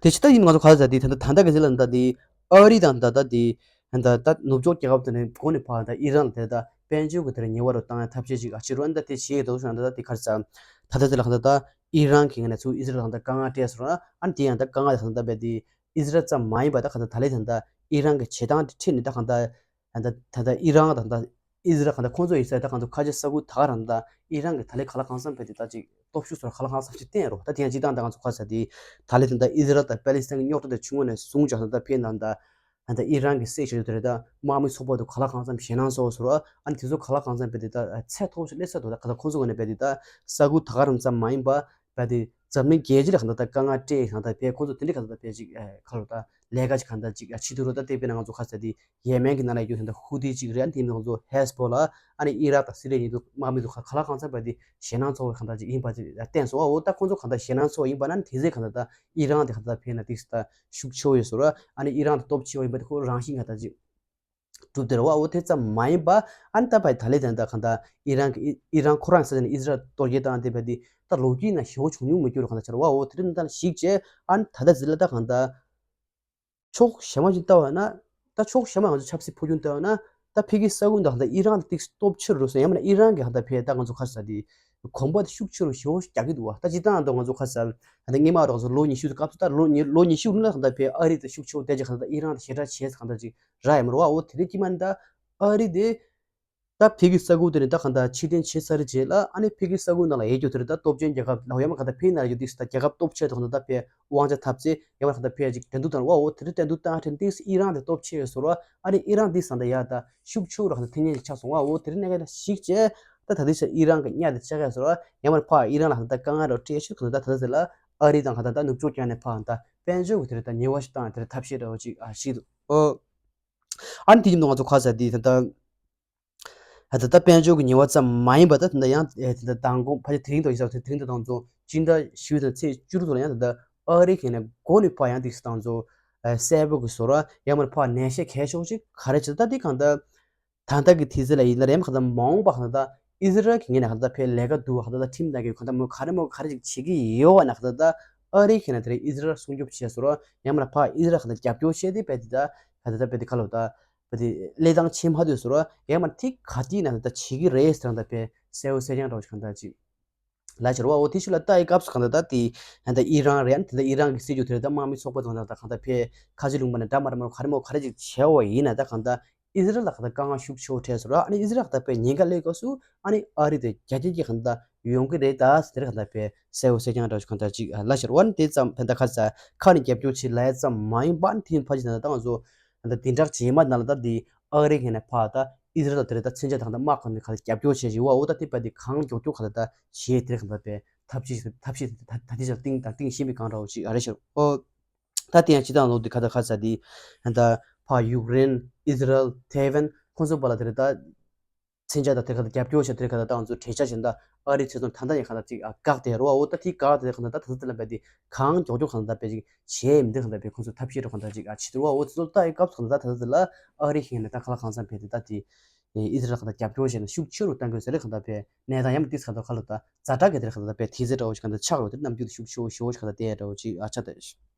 དེ་ཕྱི་ད་ཡིན་ང་ཚོ་ག་ཚོད་དེ་ད་ད་ད་ག་ཚོད་ལ་ད་དེ་ཨ་རི་དང་ད་ད་དེ་ད་ད་ནུབ་ཕྱོགས་རྒྱལ་ཁབ་དེ་ནས་གོ་ནས་ཕར་ད་ཨི་རན་ལ་དེ་ད་དཔལ་འབྱོར་གྱི་དེ་ཉེ་བ་རུ་བཏང་ཡ་ཐབས་ཤེས་ཅིག་ཨ་བྱེད་རོགས་ཨ་ད་དེ་བྱེད་ཡ་དོ་ཤོད་ད་ད་དེ་ག་རེ་ཟ་ད་ད་དེ་ལ་གང་ལྟར་ད། ཨི་རན་གྱི་ངོས་ནས་ཚུར་ཨི་ཟི་རལ་ལ་ད་དཀའ་ངལ་སྤྲད་སོང་ན་ཨ་ནི་དེ་ཡང་ད་དཀའ་ངལ་དེ་གང་ལྟར་བས་དེ་ཨི་ཟི་རལ་ཙམ་མ་ཡིན་པ་ད་གང་ལྟར་ད་ལས་ད་ད་ཨི་རན་གྱི་བྱེད་སྟངས་དེ་ཁྲིད་ནས་ད་གང་ལྟར་ད་ད་ད་ཨི་རན་ད་ད་ཨི་ཟི་རལ་གང་ལྟར་ཁོང་ཚོ་ཡིན་ས་ད་གང་ཚོ་ཁ་ཆེ་ས་ཁུལ་ད་ག་རང་ད་ཨི་རན་གྱི་ད་ལས་ག་ལ་གང་འཚམ་བས་དེ་ད་ཅིག་སྟོབས་ཤུགས་སོར་ག་ལ་གང་འཚམ་ཞིག་བསྟན་རོགས། ད་དེ་ཡང་སྤྱི་བཏང་ད་ང་ཚོ་ཁ་ས་དེ་ད་ལས་ད་ད་ཨི་ཟི་རལ་ད་པེ་ལི་སི་ཐན་གྱི་རྙོག་དྲ་དེ་བྱུང་བ་ནས་བཟུང་ཅག་ད་ད་ཕན་ད་ད། ཨ་ད་ཨི་རན་གྱི་སྲིད་བྱུས་དེ་རེད་ད་དམག་མི་ཚོགས་པ་དུ་ག་ལ་གང་འཚམ་ཞེད་སྣང་ཚ་བོ་ཟེར་བ། ཨ་ནི་དེ་ཚོ་ག་ལ་གང་འཚམ་བས་དེ་ད་ཚད་མཐོ་བོ་ཞིག་སླེབས་ཚར་འདུག་ད་ག་ད་ཁོང་ཚོ་ངོས་ནས་བས་དེ་ད་ས་ཁུལ་ད་ག་རང་ཙམ་མ་ཡིན་པ་བས་དེ་འཛམ་གླིང་རྒྱལ་སྤྱི་ལ་གང་ད་ད་དཀའ་ངལ་སྤྲད་གང་ད་བས་ཁོང་ཚོ་དེ་འདྲའི་གང་ད་ད་བས་ཅིག་ཁ་ལོ་ད་ལས་ཀ་ཅིག་གང་ད་ཅིག་བྱེད་དུ་རོ། ད་དེ་བས་ན་ང་ཚོ་ཁ་ས་དེ་ཡེ་མེན་གྱི་ནང་ལ་ཡོད་དེ་ད་ཧུ་ཐི་ཅིག་རེད། ཨ་ནི་དེ་ནས་ང་ཚོ་ཧེ་སི་བྷོ་ལ་ཨ་ནི་ཨི་རག་དང་སི་རི་ཡ་གཉིས་དུ་དམག་མི་དུ་ག་ལ་གང་འཚམ་བས་དེ་ཞེད་སྣང་ཚ་བོ་གང་ད་ཅིག་ཡིན་པ་ཅིག་བསྟན་སོང་བ། འོ་ད་ཁོང་ཚོ་གང་ད་ཞེད་སྣང་ཚ་བོ་ཡིན་པ་ན་དེ་ཚེ་གང་ད་ད་ཨི་རན་དེ་གང་ད་བས་ན་དེ་ད། ཤུགས་ཆེ་བོ་ཡོད་ཟེར་བ། ཨ་ནི་ཨི་རན་དུ་སྟོབས་ཆེ་བོ་ཡིན་པ་དེ་ཁོ་རང་བཞིན་ག་ད་ཅིག་གྲུབ་དེ་རེད་བ། འོ་དེ་ཙམ་མ་ཡིན་པ་ཨ་ནི་ད་བའི་ད་ལེ་དེ་འདྲ་གང་ད་ཨི་རན་གི་ཨི་རན་ཁོ་རང་ས་ཆ་ནས་ཨི་ཟི་རལ་གཏོར་རྒྱག་བཏང་དེ་བས་དེ་ད་ལོ་རྒྱུས་ནང་ཞེ་བོ་བྱུང་མྱོང་མི་འགྱུར་གང་ད་ཆ་རེད་བ། འོ་དེ་རིང་ད་ཞིག་བྱས་ཨ་ནི་ད་ལྟ་ཟི་ལ་ད་གང་ད་ཕྱོགས་གཞན་མ་ཅིག་ལྟ་བ་ན་ད་ཕྱོགས་གཞན་མ་ང་ཚོ་ཆབ་སྲིད་འཕོ་འགྱུར་ལྟ་བ་ན་ད་ཕ་གི་ས་ཁུལ་འདི་གང་ད་ཨི་རན་ཏིག་སྟོབས་ཆེ་རུ་སོང་། ཡང་མིན་ན་ཨི་རན་གི་གང་ད་ཕའི་ད་ང་ཚོ་ཁ་ས་དེ། གོམ་པ་དེ་ཤུགས་ཆེ་རུ་ཞེ་པོ་རྒྱག་གི་འདུག་བ། ད་སྤྱིར་བཏང་ད་ང་ཚོ་ཁ་སང་ད་སྔོན་མ་རོགས་ཚོ་ལོ་ཉི་ཤུ་དེ་སྐབས་སུ་ད་ལོ་ཉི་ལོ་ཉི་ཤུ་ལ་གང་ལྟར་ཕེ་ཨ་རི་དེ་ཤུགས་ཆེ་བོ་དེ་ཅིག་གང་ལྟར་ཨི་རན་དེ་ཞེ་དྲག་བྱས་གང་ལྟར་ཅིག་རག་ཡོད་མ་རེད་བ། འོ་དེ་རིང་དཀྱིལ་མ་ནས་ད་ཨ་རི་དེ་ད་ཕ་གི་ས་ཁུལ་དེ་ནས་ད་གང་ལྟར་ཕྱིར་འཐེན་བྱས་ཚར་རྗེས་ལ་ཨ་ནི་ཕ་གི་ས་ཁུལ་ནང་ལ་ཡོད་རྒྱུ་དེ་རེད། ད་སྟོབས་ཆེན་རྒྱལ་ཁབ་ལ་ཡང་མ་གང་ལྟར་ཕ་གི་ནང་ལ་ཡོད་དུས་ད་རྒྱལ་ཁབ་སྟོབས་ཆེ་དེ་གང་ལྟར་ད་ཕེ་དབང་ཆ་འཐབ་ཚེ་ཡང་མ་གང་ལྟར་ཕེ་ཅིག་འགྲན་བསྡུར་བཏང་བ། འོ་དེ་རིང་འགྲན་བསྡུར་བཏང་ཧ་ཐེངས་ཏིག་ཨི་རན་དེ་སྟོབས་ཆེ་བཟོ་ར། ཨ་ནི་ཨི་རན་འདི་ས་འདི་ཡ་ད་ཤུགས་ཆེ་རུ་གང་ལྟར་འཐེན་མཁན་ཞིག་ཆགས་སོང་བ། འོ་དེ་རིང་གནད་འགག་ཞིག་བྱས། ད་ད་ལྟའི་ཆ་ཨི་རན་གི་གཉའ་དེ་ཆགས་ཡ་བཟོ་ར། ཡང་མ་ཕ་ཨི་རན་ལ་གང་ལྟར་དཀའ་ངལ་རོ་སྤྲད་ཤུགས་གང་ལྟར་ད་ད་ད་ལ་ཨ་རི་དང་གང་ལྟར་ད་ནུབ་ཕྱོགས་ཀྱང་ནས་ཕ་གང་ལྟར་དཔལ་འབྱོར་གི་དེ་རིང་ད་ཉེས་པ་ཞིག་བཏང་དེ་རིང་ཐབས་ཤེས་ར་བ་ཅིག་ཨ་ཞིག་འདུག་ཨོ། ཨ་ནི་དེ་བཞིན་དུ་ང་ཚོ་ཁ་ས་དེ་ད་ལྟ་ད་ལྟ་དཔལ་འབྱོར་གྱི་ཉེས་པ་ཙམ་མ་ཡིན་པ་ད་ད་ལྟ་ཡང་ད་ལྟ་མདང་དགོང་ཕལ་ཆེར་དེ་རིང་དང་ཡིན་ས་དེ་རིང་དང་མདང་ཚོ་སྤྱི་ཟླ་བཞི་པའི་ཚེས་བཅུ་དྲུག་ལ་ཡང་ད་ལྟ་ཨ་རི་གི་ནས་མགོ་ནས་ཕར་ཡང་དེ་དང་ཚོ་གསལ་པོ་གི་བཟོ་ར། ཡང་མ་ཕར་ནན་བཤད་གལ་ཆེ་བོ་ཅིག་ག་རེ་བྱེད་ད་དེ་གང་ལྟར་ད་ལྟ་གི་དུས་ཚོད་ལ་ཡིན་ན་རེམ་གང་ལྟར་མ་འོངས་པ་གང་ལྟར་ཨི་ཟི་རལ་གི་ངོས་ནས་གང་ལྟར་ཕེ་ལས་ཀ་འདུག་གང་ལྟར་ཁྲིམས་ལྟ་གི་གང་ལྟར་མོ་ག་རེ་མོ་ག་རེ་ཅིག་བྱེད་ཀྱི་ཡོད་བ་ན་གང་ལྟར་ཨ་རི་གི་ནས་དེ་རིང་ཨི་ཟི་རལ་སྲུང་སྐྱོབ་བྱས་བཟོ་ར། ཡང་མ་ཕར་ཨི་ཟི་རལ་གང་ལྟར་རྒྱབ་སྐྱོར་བྱས་ཏེ་ཕེ་དེ་ད་གང་ལྟར་ཕེ་དེ་ཁ་ལོ་ད། བ་དེ་གླེང་སྟངས་ཆེ་མ་དུས་སུ་ར་ཡང་མ་ཐིག་ག་དེ་ན་ད་བྱེད་ཀྱི་རེད་ཟེར་ན་ད་ཕེ་གསལ་བོ་གསལ་རྐྱང་འདྲ་བོ་ཞིག་གང་ལྟར་ཅིག་ལ་ཕྱིར་བ། འོ་དེ་ཤུ་ལ་ལྟ་ཡི་སྐབས་སུ་གང་ལྟར་ད་དེ་ད་ཨི་རན་རེད། ཨ་ནི་དེ་ད་ཨི་རན་གི་སྲིད་ཇུས་དེ་རེད། ད་དམག་མི་ཚོགས་པ་དང་ད་གང་ལྟར་ཕེ་ཁ་ཆེ་ལུང་པ་ནས་འདྲ་མ་འདྲ་མ་ག་རེ་མོ་ག་རེ་ཅིག་བྱས་བ་ཡིན་ན་ད་གང་ལྟར་ཨི་ཟི་རལ་ལ་གང་ལྟར་དཀའ་ངལ་ཤུགས་ཆེ་བོ་འཕྲད་སོང་ར། ཨ་ནི་ཨི་ཟི་རལ་གང་ལྟར་ཕེ་ཉེན་ཁ་སླེབས་སྐབས་སུ་ཨ་ནི་ཨ་རི་དེ་རྒྱ་སྐྱེད་ཀྱི་གང་ལྟར་ཡོང་གི་རེད། ད་དེ་རེད་གང་ལྟར་ཕེ་གསལ་བོ་གསལ་རྐྱང་འདྲ་བོ་ཞིག་གང་ལྟར་ཅིག་ལ་ཕྱིར་བ། ཨ་ནི་དེ་ཙམ་ཕེ་ད་ཁ་ས་ཁ་ནས་རྒྱབ་སྐྱོར་བྱེད་ལ་ཡ་ཙམ་མ་ཡིན་པ་ཨ་ནི་དེ་ཡིན་ཕ་ཅིག་ད་ད་ང་ཚོ། ད་དེ་འདྲ་རྗེས་མ་ནང་ལ་ད་དེ་ཨ་རི་གི་ནས་ཕར་ད་ཨི་ཟི་རལ་དེ་རེད་ད་མཚོན་ཆ་དང་ད་དམག་གང་ནས་ག་ལ་རྒྱབ་སྐྱོར་བྱས་ཤིག་བ། འོ་ད་དེ་བས་དེ་གང་མགྱོགས་མགྱོགས་ག་ལ་ད་བྱས་དེ་རེད་གང་ལ་བས་ཐབས་ཤེས་ཐབས་ཤེས་ད་ད་དེ་ཆ་ཏིང་ད་ཏིང་ཤེས་པའི་གང་འདྲ་བོ་ཅིག་ཨ་རེ་ཤོར་ཨོ། ད་དེ་ཡང་སྤྱི་བཏང་ལོ་དེ་ག་ད་ག་ས་དེ་ད་ཕར་ཡུཀ་རེན་ཨི་ཟི་རལ་ཐེ་ཝན་ཁོང་ཚོ་བ་ལ་དེ་རེད་ད། མཚོན་ཆ་དང་དེ་ག་ད་རྒྱབ་སྐྱོར་བྱས་དེ་ག་ད་ང་ཚོ་གྲོས་འཆར་བཞིན་ད་ཨ་རི་ཚོས་ཚོང་ད་ལྟ་ཡང་ག་ད་ཅིག་ཨ་བཀག་དེ་རོ་འོ་ད་དེ་བཀག་དེ་ག་ད་ད་ད་ད་ལ་བས་དེ་གང་མགྱོགས་མགྱོགས་ག་ད་བས་ཅིག་བྱས་མི་འདུག་ག་ད་བས་ཁོང་ཚོ་ཐབས་ཤེས་རོ་ག་ད་ཅིག་ཨ་བྱེད་དུ་རོ་འོ་ཚོ་ད་ཡི་སྐབས་ག་ད་ད་ད་ལ་ཨ་རི་ཤིང་ནས་ད་ག་ལ་གང་འཚམ་བས་དེ་ད་དེ་ཨི་ཟི་རལ་ག་ད་རྒྱབ་སྐྱོར་བྱས་ནས་ཤུགས་ཆེ་རུ་གཏང་དགོས་ཟེར་རེ་ག་ད་བས་གནས་སྟངས་ཡང་མི་ཏིས་ག་ད་ག་ལ་ད་ཛ་དྲག་གི་དེ་ག་ད་བས་དེ་ཚེ་འདྲ་བོ་ཞིག་ག་ད་ཆགས་རོ་དེ་རྣམ་འགྱུར་དེ་ཤུགས་ཆེ་བོ་ཞེ་བོ་ཞིག་ག་ད་དེ་འདྲ་བོ་ཅིག་ཨ་ཆགས་ད།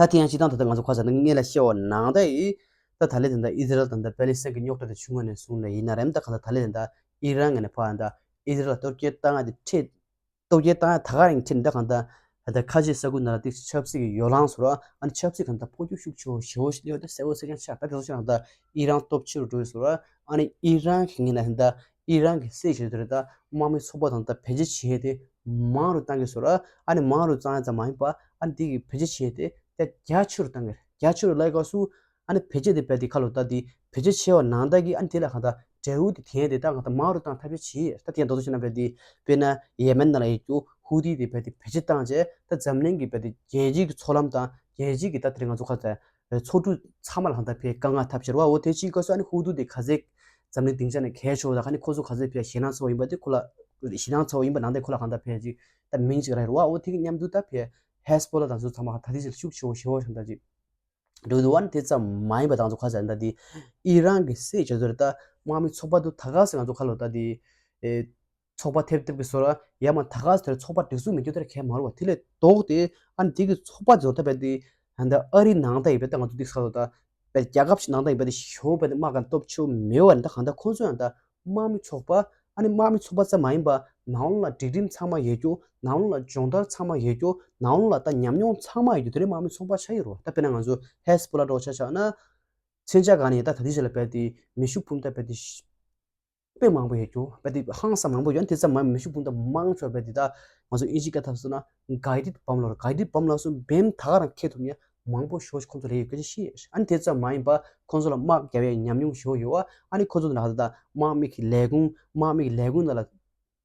ད་དེ་ཡང་སྤྱི་བཏང་ད་ལྟ་ང་ཚོ་ཁ་ས་ནས་སྔོན་ལ་བཤད་པ་ནང་ད་ཡིན། ད་ད་ལེ་དེ་འདྲ་ཨི་ཟི་རལ་དང་ད་པེ་ལི་སི་ཐན་གྱི་རྙོག་དྲ་དེ་བྱུང་བ་ནས་བཟུང་ནས་ཡིན་ན་རེད། ད་ག་ད་ད་ལེ་དེ་འདྲ་ཨི་རན་ངོས་ནས་ཕར་ད་ཨི་ཟི་རལ་ལ་གཏོར་སྐྱོན་བཏང་ཡ་དེ་ཁྲིད། གཏོར་སྐྱོན་བཏང་ཡ་ད་ག་རང་ཁྲིད་ད་གང་ད་ད་ཁ་ཆེ་ས་ཁུལ་ནང་ལ་ཏིག་ཆབ་སྲིད་ཀྱི་ཡོ་ལང་ཟེར་རོ། ཨ་ནི་ཆབ་སྲིད་གང་ད་འཕོ་འགྱུར་ཤུགས་ཆེ་བོ་ཞེ་བོ་ཞིག་ཡོད་དེ་གསལ་བོ་གསལ་རྐྱང་ཆགས། ད་དེ་ཚོ་ཆགས་ད་ཨི་རན་སྟོབས་ཆེ་རུ་འགྲོ་ཡི་ཟེར་རོ། ཨ་ནི་ཨི་རན་གྱི་ངོས་ནས་ད་ཨི་རན་གྱི་སྲིད་བྱུས་དེ་རེད་ད་དམག་མི་ཚོགས་པ་དང་ད་བེད་སྤྱོད་བྱས་ཏེ་མང་རུ་བཏང་གི་ཟེར་རོ། ཨ་ནི་མང་རུ་བཏང་ཡ་ཙམ་མ་ཡིན་པ་ཨ་ནི་དེ་གི་བེད་སྤྱོད་བྱས་ཏེ་ད་རྒྱ་ཆེ་རུ་བཏང་གི་རེད། རྒྱ་ཆེ་རུ་ལ་ཡི་སྐབས་སུ་ཨ་ནི་བེད་སྤྱོད་དེ་བས་དེ་ཁ་ལོ་ད་དེ་བེད་སྤྱོད་བྱས་པ་ནང་ད་གི་ཨ་ནི་དེ་ལ་གང་ད་འབྲས་བུ་དེ་ཐོན་ཏེ་ད་གང་ད་མང་རུ་བཏང་ཐབས་ཤེས་བྱས། ད་དེ་ཡང་ད་དུ་བྱས་ན་བས་དེ་དཔེར་ན་ཡེ་མེན་ནང་ལ་ཡོད་རྒྱུ་ཧུ་ཐི་དེ་བས་དེ་བེད་སྤྱོད་བཏང་བྱས་ད་འཛམ་གླིང་གི་བས་དེ་རྒྱལ་སྤྱིའི་གི་ཚོགས་ལམ་དང་རྒྱལ་སྤྱིའི་གི་ད་དེ་རིང་ང་ཚོ་ཁ་ད་ཚོགས་དྲུག་ཚང་མ་ལ་གང་ད་བས་དཀའ་ངལ་ཐབས་ཤེས་རེད་བ། འོ་དེ་ཅིག་སྐབས་སུ་ཨ་ནི་ཧུ་ཐི་དེ་ག་ཚད་འཛམ་གླིང་སྡིངས་ཆ་ནས་གལ་ཆེ་བ་དང་ཨ་ནི་ཁོ་ཚོ་ག་ཚད་བས་ཞེད་སྣང་ཚ་བོ་ཡིན་པ་དེ་ཁོ་ལ་ཞེད་སྣང་ཚ་བོ་ཡིན་པ་ནང་དེ་ཁོ་ལ་གང་ད་བས་ཅིག་ད་མིང་ཅིག་རེད་བ། འོ་དེ་གི་མཉམ་དུ་ད་བས་ཧེ་སི་བྷོ་ལ་དང་ཚོ་ཚང་མ་ད་དེ་ཅིག་ཤུགས་ཆེ་བོ་ཞེ་བོ་ཞིག་ད་ཅིག་འགྲོ་འདུག་བ། ནི་དེ་ཙམ་མ་ཡིན་པ་དང་ཚོ་ཁ་ཟེར་ད་དེ་ཨི་རན་གི་སྲིད་བྱུས་ཚོ་རེད་ད་དམག་མི་ཚོགས་པ་དུ་ད་ག་ཟེར་ང་ཚོ་ཁ་ལོ་ད་དེ་ཨེ་ཚོགས་པ་ཐེབས་ཐེབས་ཀྱི་བཟོ་ར་ཡ་མ་ད་ག་ཟེར་ཚོགས་པ་སྒྲིག་འཛུགས་མི་རྒྱུ་དེར་གལ་མ་རུ་བ། དེ་ལས་ལྡོག་སྟེ་ཨ་ནི་དེ་གི་ཚོགས་པ་བཟོ་ད་བས་དེ་ད་ཨ་རི་ནང་ད་ཡིན་པས་ད་ང་ཚོ་དེ་ཁ་ལོ་ད་བས་རྒྱལ་ཁབ་ཞིག་ནང་ད་ཡིན་པས་དེ་ཞོ་བས་དེ་དམག་ག་སྟོབས་ཆེ་བོ་མེད་བ་ནི་ད་གང་ད་ཁོང་ཚོ་ཡང་ད་དམག་མི་ཚོགས་པ་ཨ་ནི་དམག་མི་ཚོགས་པ་ཙམ་མ་ཡིན་པ་ནང་ལོགས་ལ་སྒྲིག་ཁྲིམས་ཚང་མ་ཡོད་རྒྱུ། ནང་ལོགས་ལ་སྦྱོང་བརྡར་ཚང་མ་ཡོད་རྒྱུ། ནང་ལོགས་ལ་ད་ཉམས་མྱོང་ཚང་མ་ཡོད་རྒྱུ་དེ་རིང་དམག་མི་ཚོགས་པ་ཆགས་ཡོད་རེད་བ། ད་དཔེར་ན་ང་ཚོ་ཧེ་སི་བྷོ་ལ་འདྲ་བོ་ཆ་བཞག་ན་མཚོན་ཆ་གང་ནས་ད་ད་ལྟའི་ཆ་ལ་བས་དེ་མེ་ཤུགས་འཕུར་མདའ་བས་དེ་དཔེ་མང་པོ་ཡོད་རྒྱུ་བས་དེ་ཧང་སང་མང་པོ་ཡོད། དེ་ཙམ་མ་མེ་ཤུགས་འཕུར་མདའ་མང་ཆེ་བ་བས་དེ་ད་ང་ཚོ་ཨིན་ཇི་སྐད་ཐབས་སུ་ན་guided bomb ལབ་རེད། guided bomb ལབ་སུ་བེམ་ད་ག་རང་ཁྱེར་ཐུབ་ནས་མང་པོ་ཞེ་པོ་ཁོང་ཚོ་ལ་ཡོད་སྐད་ཆ་བཤད། ཨ་ནི་དེ་ཙམ་མ་ཡིན་པ་ཁོང་ཚོ་ལ་དམག་རྒྱབ་ཡའི་ཉམས་མྱོང་ཞེ་པོ་ཡོད་བ། ཨ་ནི་ཁོང་ཚོ་ལ་ད་དམག་མི་གི་ལས་ཁུངས་དམག་མི་གི་ལས་ཁུངས་ནང་ལ་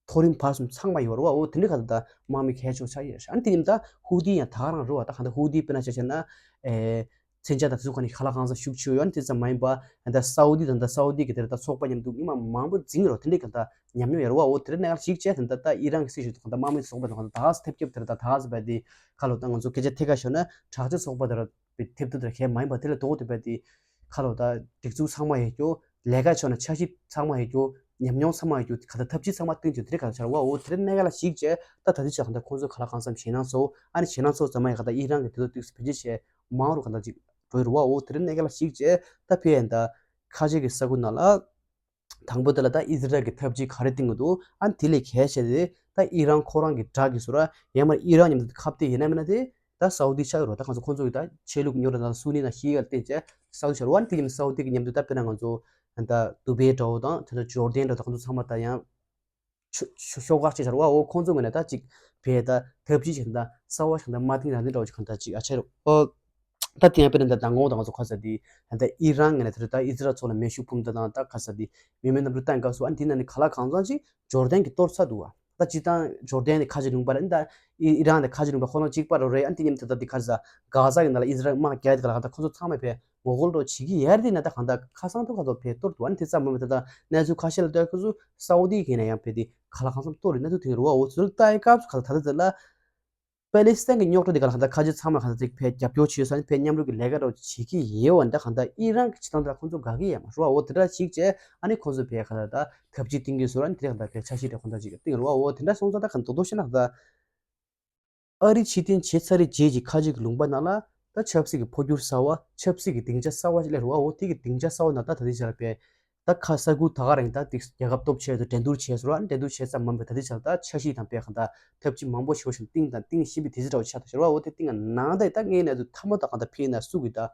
མཐོ་རིམ་བར་གསུམ་ཚང་མ་ཡོད་རེད་བ། འོ་དེ་འདྲ་ག་ད་དམག་མི་གལ་ཆེ་བོ་ཆགས་ཡོད། ཨ་ནི་དེ་ཡིན་ད་ཧུ་ཐི་ཡང་ད་ག་རང་རེད་བ། ད་ག་ད་ཧུ་ཐི་དཔེར་ན་ཆ་བཞག་ན་ཨེ་མཚོན་ཆ་དང་དེ་ཚོ་ག་ནས་ཁ་ལག་གང་ས་ཤུགས་ཆེ་ཡོད། ཨ་ནི་དེ་ཙམ་མ་ཡིན་པ་ད་སའུ་ཏི་དང་ད་སའུ་ཏི་གི་དེར་ད་ཚོགས་པ་མཉམ་དུ་མི་མང་མང་པོ་འཛིང་རོ་དེ་འདྲ་ག་ད་ཉམས་མྱོང་ཡོད་རེད་བ། འོ་དེ་འདྲ་གནད་འགག་ཞིག་བྱས་དེ་ད་ད་ཨི་རན་གི་སྲིད་གཞུང་དང་ད་དམག་མི་ཚོགས་པ་དང་ད་ག་ས་ཐེབས་སྐྱབས་དེར་ད་ད་ག་ས་བས་དེ་ཁ་ལོ་ད་ང་ཚོ་སྐད་ཆ་ཐད་ཀ་ཤོད་ན་དྲག་ཆས་ཚོགས་པ་དེར་ཐེབས་ཐུབ་དེར་གལ་མ་ཡིན་པ་དེ་ལས་ལྡོག་དེ་བས་དེ་ཁ་ལོ་ད་སྒྲིག་འཛུགས་ཚང་མ་ཡོད་རྒྱུ། ལས་ཀ་ཕྱོགས་ནས་འཆར་གཞི་ཚང་མ་ཡོད་རྒྱུ། ཉམས་མྱོང་ཚང་མ་ཡོད་རྒྱུ། ག་ད་ཐབས་ཇུས་ཚང་མ་བསྟུན་རྒྱུ་དེ་རིགས་ག་ད་ཆར་བ། འོ་དེ་རིགས་གནད་འགག་ལ་གཞིགས་བྱས་ད་ད་ལྟའི་ཆར་ག་ད་ཁོང་ཚོ་ག་ལ་གང་འཚམ་ཞེད་སྣང་ཚ་བོ། ཨ་ནི་ཞེད་སྣང་ཚ་བོ་ཙམ་མ་ཡིན་ག་ད་ཨི་རན་གི་དེ་ཚོ་ཏིག་སི་བེད་སྤྱོད་བྱས་མང་རུ་ག་ད་ཅིག་འགྲོ་ཡི་རུ་བ། འོ་དེ་རིགས་གནད་འགག་ལ་གཞིགས་བྱས་ད་ཕེ་ཡན་ད་ཁ་ཆེ་གི་ས་ཁུལ་ནང་ལ་ དང་པོ་དེ་ལ་ད་ཨི་ཟི་རལ་གྱི་འཐབ་ཇུས་ག་རེ་བཏིང་གི་འདུག་ཨ་ནི་དེ་ལས་གལ་ཆེ་དེ་ད་ཨི་རན་ཁོ་རང་གི་དགྲ་གི་ཟུར་ཡང་མ་ཨི་རན་མཉམ་དུ་ཁ་གཏད་ཡིན་ན་མིན་ན་དེ་ད་སའུ་དི་ཆགས་ཡོད་རེད། ད་ང་ཚོ་ཁོང་ཚོ་གི་ད་ཆོས་ལུགས་རྙོག་དྲ་དང་སུ་ནི་དང་ཤི་ཨ་ལ་བརྟེན་བྱས་སའུ་དི་ཆགས་རེད་བ། ཨ་ནི་དེ་ཡིན་སའུ་དི་གི་མཉམ་དུ་ད་དཔེར་ན་ང་ཚོ་ད་དུ་བེ་འདྲ་བོ་དང་དེ་ཚོ་ཇོར་ཌན་འདྲ་བོ་ད་ཁོང་ཚོ་ཚང་མ་ད་ཡང་། ཤོ་ཤོ་ཤོག་ཁག་ཅིག་ཆགས་རེད་བ། འོ་ཁོང་ཚོ་ངོས་ནས་ད་ཅིག་བས་ད་ཐབས་ཇུས་ཅིག་ད་གསར་བ་ཞིག་ད་མ་བཏིང་རང་བདེན་འདྲ་བོ་ཅིག་གང་ལྟར་ཅིག་ཨ་ཆེ་རུ། ཨོ། ད་དེ་ཡང་དཔེར་ན་ད་མདང་དགོང་དང་ང་ཚོ་ཁ་ས་དེ་ད་ཨི་རན་ངོས་ནས་དེ་རུ་ད་ཨི་ཟི་རལ་ཚོ་ལ་མེ་ཤུགས་ཕུམ་ད་དང་ད་ཁ་ས་དེ་མི་མེད་གནམ་གྲུ་བཏང་སྐབས་སུ་ཨ་ནི་དེ་ནང་ནས་ག་ལ་གང་འཚམ་ཅིག་ཇོར་ཌན་གྱིས་གཏོར་ཚར་འདུག་བ། ད་སྤྱིར་བཏང་ཇོར་ཌན་དེ་ཁ་ཆེ་ལུང་པ་རེད། ད་ཨི་ཨི་རན་དེ་ཁ་ཆེ་ལུང་པ་ཁོ་རང་གཅིག་པ་རེད། ཨ་ནི་དེ་མཉམ་དུ་ད་དེ་ཁ་ས་གྷ་ཟ་གི་ནང་ལ་ཨི་ཟི་རལ་དམག་རྒྱག་དེ་ག་ལ་གང་ད་ཁོ་ཚོ་ཚང་མས་བས། ངོ་རྒོལ་འདྲ་བོ་བྱེད་ཀྱི་ཡོད་རེད་ན། ད་གང་ལྟར་ཁ་སང་ཐོག་ཁ་ཐོག་བས་གཏོར་འདུག་ཨ་ནི་དེ་ཙམ་མ་མེད་ད་ད་གནས་ཚུལ་ཁ་ཤས་ལ་ལྟོས་ཁ་སུ་སའུ་དི་གི་ནས་ཡང་བས་དེ་ག་ལ་གང་འཚམ་གཏོར་རེད་གནས་ཚུལ་ཐོན་གྱི་རེད་བ། འོ་ཚུལ་ལྟ་ཡི་སྐབས་སུ་ག་ལ་ད་ད་ལ་པེ་ལི་སི་ཐན་གྱི་རྙོག་དྲ་དེ་ག་ལ་གང་ལྟར་ཁ་ཆེ་ཚང་མ་གང་ལྟར་དེ་བས་རྒྱབ་སྐྱོར་བྱེད་ས་ནི་བས་མཉམ་རུབ་ཀྱི་ལས་ཀ་འདྲ་བོ་བྱེད་ཀྱི་ཡོད་བ། ད་གང་ལྟར་ཨི་རན་གྱི་བྱེད་སྟངས་དེ་ལ་ཁོང་ཚོ་དགའ་གི་ཡོད་མ་རེད་བ། འོ་དེ་འདྲ་ཞིག་བྱས་ཨ་ནི་ཁོང་ཚོ་བས་ག་ལ་ད་ཐབས་ཇུས་བཏིང་གི་བཟོ་ར་ནི་དེ་ག་ལ་ད་བས་འཆར་གཞི་འདྲ་ཁོང་ཚོ་ཅིག་བཏིང་རེད་བ། འོ་དེ་འདྲ་སོང་ཙང་ད་གང་ལྟར་རྡོག་རྡོག་བཤད་ན་ད། ཨ་རི་ཕྱི་འཐེན་བྱས་ཚར་རེད་རྗེས་ཀྱི་ཁ་ཆེ་གི་ལུང་པ་ནང་ལ་ད་ཆབ་སྲིད་ཀྱི་འཕོ་འགྱུར་གསར་བ་ཆབ་སྲིད་ཀྱི་སྡིངས་ཆ་གསར་བ་ཞིག་སླེབས་རེད་བ། འོ་དེ་གི་སྡིངས་ཆ་གསར་བ་ནང་ད་ད་ལྟའི་ཆར་པས་ད་ཁ་ས་ཁུལ་ད་ག་རང་ད་དེ་རྒྱལ་ཁབ་སྟོབས་ཆེ་ཚོ་འགྲན་བསྡུར་བྱས་སོང་ར། འགྲན་བསྡུར་བྱས་ཙམ་མིན་པའི་ད་ལྟའི་ཆར་ད་འཆར་གཞི་དང་པས་གང་ད་ཐབས་ཇུས་མང་པོ་ཞིག་བཞིན་བཏིང་དང་བཏིང་བཞིན་པའི་དེ་ཚོ་འདྲ་བོ་ཆགས་ད་ཤར་བ། འོ་དེ་བཏིང་ང་ནང་ད་ད་ངའི་གནས་ཚུལ་མཐའ་མ་ད་གང་ད་ཕེ་ན་སུ་གི་ད་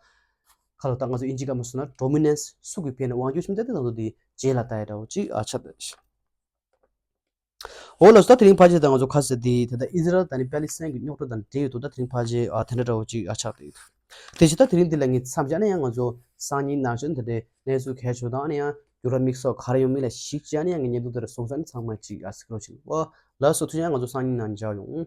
ཁ་ལོ་ད་ང་ཚོ་ཨིན་ཇི་སྐད་མ་སོང་ན་ཌོ་མི་ནན་སི་སུ་གི་ཕེ་ན་དབང་སྒྱུར་ཞིག་ད་དེ་ང་ཚོ་དེ་རྗེས་ལ་ད་ཡ་འདྲ་བོ་ཅིག་ཨ་ཆགས་ད་ཤར། འོ་ལགས་སོ། ད་དེ་རིང་ཕལ་ཆེར་ད་ང་ཚོ་ཁ་ཟེར་དེ་ད་ལྟ་ཨི་ཟི་རལ་དང་ནི་པ་ལི་སི་ཐན་གྱི་རྙོག་དྲ་དང་འབྲེལ་ཡོད་དོ། ད་དེ་རིང་ཕལ་ཆེར་ཨ་དེ་འདྲ་འདྲ་བོ་ཅིག་ཨ་ཆགས་ཏེ་ཡོད། དེ་བཞིན་ད་དེ་རིང་འདི་ལ་ངས་མཚམས་བཞག་ནས་ཡང་ང་ཚོ་སང་ཉིན་ནང་ཆེན་ད་ལྟའི་གནས་ཚུལ་གལ་ཆེ་དང་ཨ་ནི་ཡང་འགྱུར་བ་དམིགས་བསལ་ག་རེ་ཡོང་མིན་ལ་གཞིགས་བྱས་ཨ་ནི་ཡང་ངས་བརྙན་ཐུང་དེ་ར་སོང་ས་ནས་ཚང་མ་ཅིག་ཨ་གཟིགས་རོགས་བྱེད། འོ་ལགས་སོ། ཐུགས་རྗེ་ཆེ། ང་ཚོ་སང་ཉིན་ནང་མཇལ་ཡོང་།